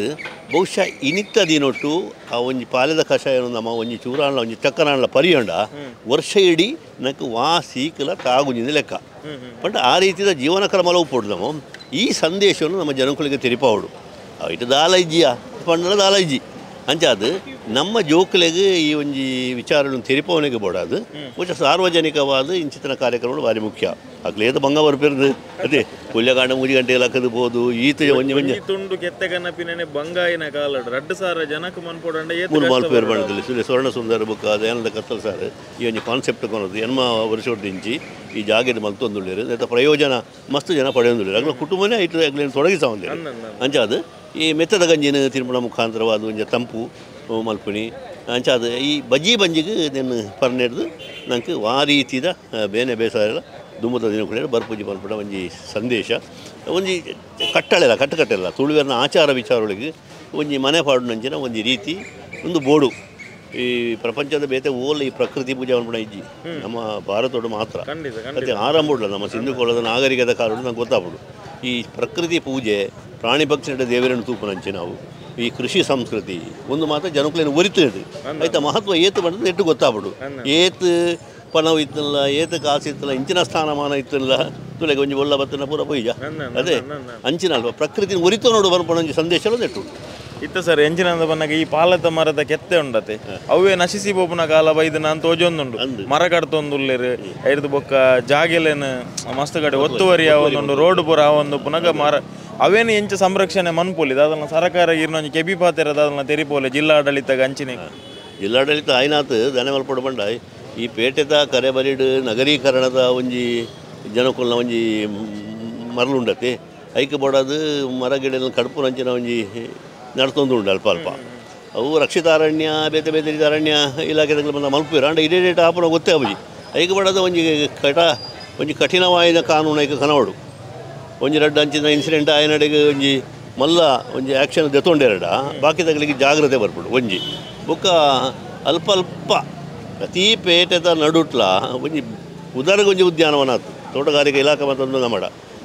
ಬಹುಶಃ ಇನಿತ್ತ ದಿನೊಟ್ಟು ಆ ಒಂಜಿ ಪಾಲೆದ ಕಷಾಯ ನಮ್ಮ ಒಂಜಿ ಚೂರಾಣ್ಲ ಒಂಜಿ ಚಕ್ಕನಾಣ್ಲ ಪರಿಯಂಡ ವರ್ಷ ಇಡೀ ನಕ್ಕು ವಾ ಸೀಕಲ ತಾಗುಂಜಿನ ಲೆಕ್ಕ ಬಟ್ ಆ ರೀತಿಯ ಜೀವನ ಕ್ರಮಲ ಉಪ್ಪುಡು ನಮ್ಮ ಈ ಸಂದೇಶವನ್ನು ನಮ್ಮ ಜನಕುಲಿಗೆ ತೆರಿಪಾವಡು ಇಟ್ಟು ದಾಲ ಇಜ್ಜಿಯ ಪಂಡಲ ದಾಲ ಇಜ್ಜಿ ಅಂಚಾದ ನಮ್ಮ ಜೋಕುಲೆಗೆ ಈ ಒಂಜಿ ವಿಚಾರಗಳನ್ನು ತೆರಿಪವನಿಗೆ ಬೋಡಾದು ಬಹುಶಃ ಸಾರ್ವಜನಿಕವಾದ ಇಂಚಿತನ ಕಾರ್ಯಕ್ರಮಗಳು ಭಾರಿ ಮುಖ್ಯ ಅಗ್ಲೇದ ಬಂಗ ಬರ್ಪಿರ್ದು ಅದೇ ಪುಲ್ಯಕಾಂಡ ಮೂಜಿ ಗಂಟೆ ಲಕ್ಕದು ಬೋದು ಈತ ಒಂಜಿ ಒಂಜಿ ತುಂಡು ಕೆತ್ತೆಗನಪಿನೇ ಬಂಗಾಯಿನ ಕಾಲಡ್ ರಡ್ಡು ಸಾರ ಜನಕ್ಕೆ ಮನ್ಪೋಡಂಡ ಮೂರು ಮಾಲ್ಪೇರು ಬಣ್ಣದಲ್ಲಿ ಸ್ವರ್ಣ ಸುಂದರ ಬುಕ್ಕ ದಯಾನಂದ ಕತ್ತಲ್ ಸಾರ್ ಈ ಒಂಜಿ ಕಾನ್ಸೆಪ್ಟ್ ಕೊನದು ಎನ್ಮ ವರ್ಷದಿಂಚಿ ಈ ಜಾಗೆದ ಮಲ್ತೊಂದುಳ್ಳೇರು ಅದರ ಪ್ರಯೋಜನ ಮಸ್ತ್ ಜನ ಪಡೆಯೊಂದುಳ್ಳೇರು ಅಗ್ಲ ಕುಟುಂಬನೇ ಐತು ಅಗ್ಲೇನು ತೊಡಗಿಸ ಒಂದೇರು ಅಂಚಾದ ಈ ಮೆತ್ತದ ಗಂಜಿನ ತಿರುಮಲ ಮುಖಾಂತರವಾದ ಒಂಜಿ ತಂಪು ಮಲ್ಪುಣಿ ಅಂಚಾದ ಈ ಬಜ್ಜಿ ಬಂಜಿಗೆ ನೆನ್ನು ಪರ್ನೆಡ್ದು ನಂಗೆ ಆ ರೀತಿದ ಬೇನೆ ಬೇಸಾಯ ದುಮ್ಮದ ದಿನ ಬರ್ಪೂಜಿ ಮಲ್ಪುಣ ಒಂಜಿ ಸಂದೇಶ ಒಂಜಿ ಕಟ್ಟಳೆಲ್ಲ ಕಟ್ಟುಕಟ್ಟೆಲ್ಲ ತುಳುವೆರ್ನ ಆಚಾರ ವಿಚಾರೊಳಗೆ ಒಂಜಿ ಮನೆ ಪಾಡುನಂಚಿನ ಒಂಜಿ ರೀತಿ ಒಂದು ಬೋಡು ಈ ಪ್ರಪಂಚದ ಬೇತೆ ಓಲ ಈ ಪ್ರಕೃತಿ ಪೂಜೆ ಮಲ್ಪುಣ ಇಜ್ಜಿ ನಮ್ಮ ಭಾರತೋಡು ಮಾತ್ರ ಮತ್ತೆ ಆರಂಭ ನಮ್ಮ ಸಿಂಧುಕೋಳದ ನಾಗರಿಕದ ಕಾರಣ ನಂಗೆ ಗೊತ್ತಾಗ್ಬಿಡು ಈ ಪ್ರಕೃತಿ ಪೂಜೆ ಪ್ರಾಣಿ ಪಕ್ಷಿ ದೇವರನ್ನು ತೂಪುನಂಚಿ ನಾವು ಈ ಕೃಷಿ ಸಂಸ್ಕೃತಿ ಒಂದು ಮಾತ್ರ ಜನಕುಲೇನು ಒರಿತದೆ ಆಯ್ತಾ ಮಹತ್ವ ಏತು ಬಂದದ್ದು ಎಟ್ಟು ಗೊತ್ತಾಗ್ಬಿಡು ಏತು ಪಣವು ಇತ್ತಲ್ಲ ಏತು ಕಾಸು ಇತ್ತಲ್ಲ ಇಂಚಿನ ಸ್ಥಾನಮಾನ ಇತ್ತಲ್ಲ ತುಲೆಗೆ ಒಂಜಿ ಒಳ್ಳ ಬತ್ತನ ಪೂರ ಪೊಯ್ಯ ಅದೇ ಅಂಚಿನ ಅಲ್ವಾ ಪ್ರಕೃತಿ ಒರಿತೋ ನೋಡು ಬರ್ಪಣ ಒಂಜಿ ಸಂದೇಶ ನೆಟ್ಟು ಇತ್ತ ಸರ್ ಎಂಚಿನಂದ ಬನ್ನಾಗ ಈ ಪಾಲತ ಮರದ ಕೆತ್ತೆ ಉಂಡತೆ ಅವೇ ನಶಿಸಿ ಪೋಪುನ ಕಾಲ ಬೈದು ನಾನು ತೋಜೊಂದುಂಡು ಮರ ಕಡ್ತೊಂದುಲ್ಲೇರು ಐದು ಬೊಕ್ಕ ಜಾಗೆಲೇನು ಮಸ್ತ್ ಕಡೆ ಒತ್ತುವರಿ ಆವೊಂದುಂಡು ರೋಡ್ ಪೂರ ಆವೊಂದು ಪುನಗ ಮರ ಅವೇನು ಎಂಚ ಸಂರಕ್ಷಣೆ ಮನ್ಪೋಲಿ ಅದನ್ನ ಸರ್ಕಾರ ಇರ್ನೊಂಜಿ ಕೆಬಿ ಪಾತೆರದ ಅದನ್ನ ತೆರಿಪೋಲೆ ಜಿಲ್ಲಾಡಳಿತ ಅಂಚಿನ ಜಿಲ್ಲಾಡಳಿತ ಆಯ್ನಾತ್ ದನ ಮಲ್ಪಡು ಬಂಡ ಈ ಪೇಟೆದ ಕರೆಬರಿಡು ನಗರೀಕರಣದ ಒಂಜಿ ಜನಕುಲ್ನ ಒಂಜಿ ಮರಳುಂಡತೆ ಐಕೆ ಬೋಡಾದು ಮರ ಗಿಡ ಕಡ್ಪುನಂಚಿನ ಒಂಜಿ ನಡ್ತೊಂದು ಉಂಡು ಅಲ್ಪ ಅಲ್ಪ ಅವು ರಕ್ಷಿತಾರಣ್ಯ ಬೇತೆ ಬೇತೆ ಅರಣ್ಯ ಇಲಾಖೆ ಬಂದ ಮಲ್ಪುರ ಅಂಡ ಇಡೇ ರೇಟ್ ಆಪುನ ಗೊತ್ತೇ ಅಬುಜಿ ಐಕೆ ಬಡದ ಒಂಜಿ ಒಂಜಿ ಕಠಿಣವಾದ ಕಾನೂನು ಐಕೆ ಕನವಡು ಒಂಜಿ ರಡ್ಡು ಅಂಚಿನ ಇನ್ಸಿಡೆಂಟ್ ಆಯನಡೆಗೆ ಒಂಜಿ ಮಲ್ಲ ಒಂಜಿ ಆ್ಯಕ್ಷನ್ ದೆತ್ತೊಂಡೆರಡ ಬಾಕಿ ತಗಲಿಗೆ ಜಾಗ್ರತೆ ಬರ್ಬಿಡು ಒಂಜಿ ಬೊಕ್ಕ ಅಲ್ಪ ಅಲ್ಪ ಪ್ರತಿ ಪೇಟೆದ ನಡುಟ್ಲ ಒಂಜಿ ಉದರಗೊಂಜಿ ಉದ್ಯಾನವನ ಆತು ತೋಟಗಾರಿಕೆ ಇಲಾಖೆ ಮತ್ತೊಂದು ನಮ್ಮಡ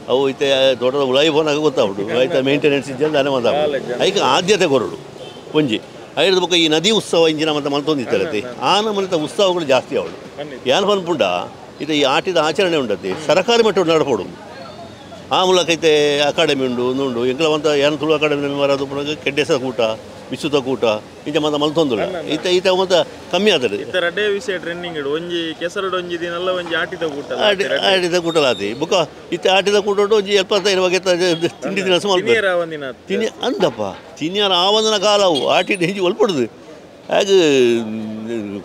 ಅವು ಇತ್ತೆ ತೋಟದ ಉಳಾಯಿ ಫೋನಾಗ ಗೊತ್ತಾಗ್ಬಿಡು ಆಯ್ತಾ ಮೇಂಟೆನೆನ್ಸ್ ಇದ್ದ ಅನೆ ಮಾತಾಡ್ಬಿಡು ಐಕೆ ಆದ್ಯತೆ ಕೊರಡು ಒಂಜಿ ಐದು ಬೊಕ್ಕ ಈ ನದಿ ಉತ್ಸವ ಇಂಜಿನ ಮತ್ತೆ ಮಲ್ತೊಂದಿತ್ತರತಿ ಆ ನಮ್ಮನೆ ಉತ್ಸವಗಳು ಜಾಸ್ತಿ ಅವಳು ಯಾನ್ ಪನ್ಪುಂಡ ಇದು ಈ ಆಟಿದ ಆಚರಣೆ ಉಂಡತಿ ಸರಕಾರಿ ಮಟ್ಟ ನಡಪೋಡು ಆ ಮೂಲಕ ಐತೆ ಅಕಾಡೆಮಿ ಉಂಡು ಉಂಡು ಎಂಕಲವಂತ ಯಾನ್ ತುಳು ಅಕಾಡೆಮಿ ಮರದು ಪುನಗ ಕೆಡ್ಡೆಸ ಕೂಟ ವಿಶ್ವದ ಕೂಟ ಇಂಚ ಮಾತ ಮಲ್ತೊಂದುಲ್ಲ ಈತ ಈತ ಮಾತ ಕಮ್ಮಿ ಆತದೆ ರಡ್ಡೆ ವಿಷಯ ಟ್ರೆಂಡಿಂಗ್ ಇಡು ಒಂಜಿ ಕೆಸರಡು ಒಂಜಿ ದಿನಲ್ಲ ಒಂಜಿ ಆಟಿದ ಕೂಟ ಆಟಿದ ಕೂಟಲಾತಿ ಬುಕ್ಕ ಇತ್ತ ಆಟಿದ ಕೂಟ ಉಂಟು ಒಂಜಿ 75 ಬಗೆ ತಿಂಡಿ ತಿನಸು ಮಲ್ಪ ತಿನ್ನಿ ಅಂದಪ್ಪ ತಿನ್ನಿಯರ ಆವಂದನ ಕಾಲವು ಆಟಿದ ಹೆಂಜಿ ಒಲ್ಪಡುದು ಹಾಗೆ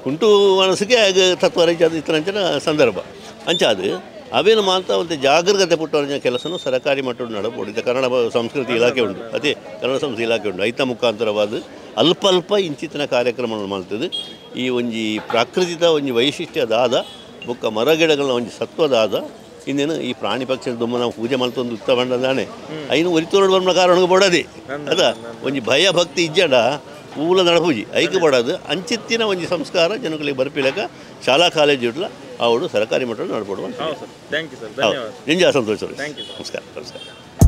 ಕುಂಟು ಮನಸ್ಸಿಗೆ ಹಾಗೆ ತತ್ವ ಇತ್ತರಂಚಿನ ಸಂದರ್ಭ ಅಂಚಾದು ಅವೇನು ಮಾತ್ರ ಒಂದು ಜಾಗರೂಕತೆ ಪುಟ್ಟವರ ಕೆಲಸನೂ ಸರಕಾರಿ ಮಟ್ಟದ ನಡಪೋಡು ಇದು ಕನ್ನಡ ಸಂಸ್ಕೃತಿ ಇಲಾಖೆ ಉಂಟು ಅದೇ ಕನ್ನಡ ಸಂಸ್ಕೃತಿ ಇಲಾಖೆ ಉಂಟು ಐತ ಮುಖಾಂತರವಾದ ಅಲ್ಪ ಅಲ್ಪ ಇಂಚಿತನ ಕಾರ್ಯಕ್ರಮವನ್ನು ಮಾಡ್ತದೆ ಈ ಒಂಜಿ ಪ್ರಾಕೃತಿಕ ಒಂಜಿ ವೈಶಿಷ್ಟ್ಯದಾದ ಬೊಕ್ಕ ಮರಗಿಡಗಳ ಒಂಜಿ ಸತ್ವದಾದ ಇನ್ನೇನು ಈ ಪ್ರಾಣಿ ಪಕ್ಷಿ ದುಮ್ಮ ನಾವು ಪೂಜೆ ಮಲ್ತೊಂದು ಉತ್ತ ಬಂಡದಾನೆ ಐನು ಒರಿತೋಡು ಬಂದ ಕಾರಣ ಬೋಡದೆ ಅದ ಒಂಜಿ ಭಯ ಭಕ್ತಿ ಇಜ್ಜಡ ಪೂಲ ನಡಪೂಜಿ ಐಕೆ ಬಡದು ಅಂಚಿತ್ತಿನ ಒಂಜಿ ಸಂಸ್ಕಾರ ಜನಗಳಿಗೆ ಬರ್ಪಿಲಕ ಶಾಲಾ ಕಾಲೇಜು ಇಡ್ಲ ಅವಳು ಸರ್ಕಾರಿ ಮಟ್ಟದಲ್ಲಿ ನಡ್ಕೊಡುವ thank you sir ಧನ್ಯವಾದ ನಿಂಜ ಸಂತೋಷ ಸರ್ ನಮಸ್ಕಾರ ನಮಸ್ಕಾರ.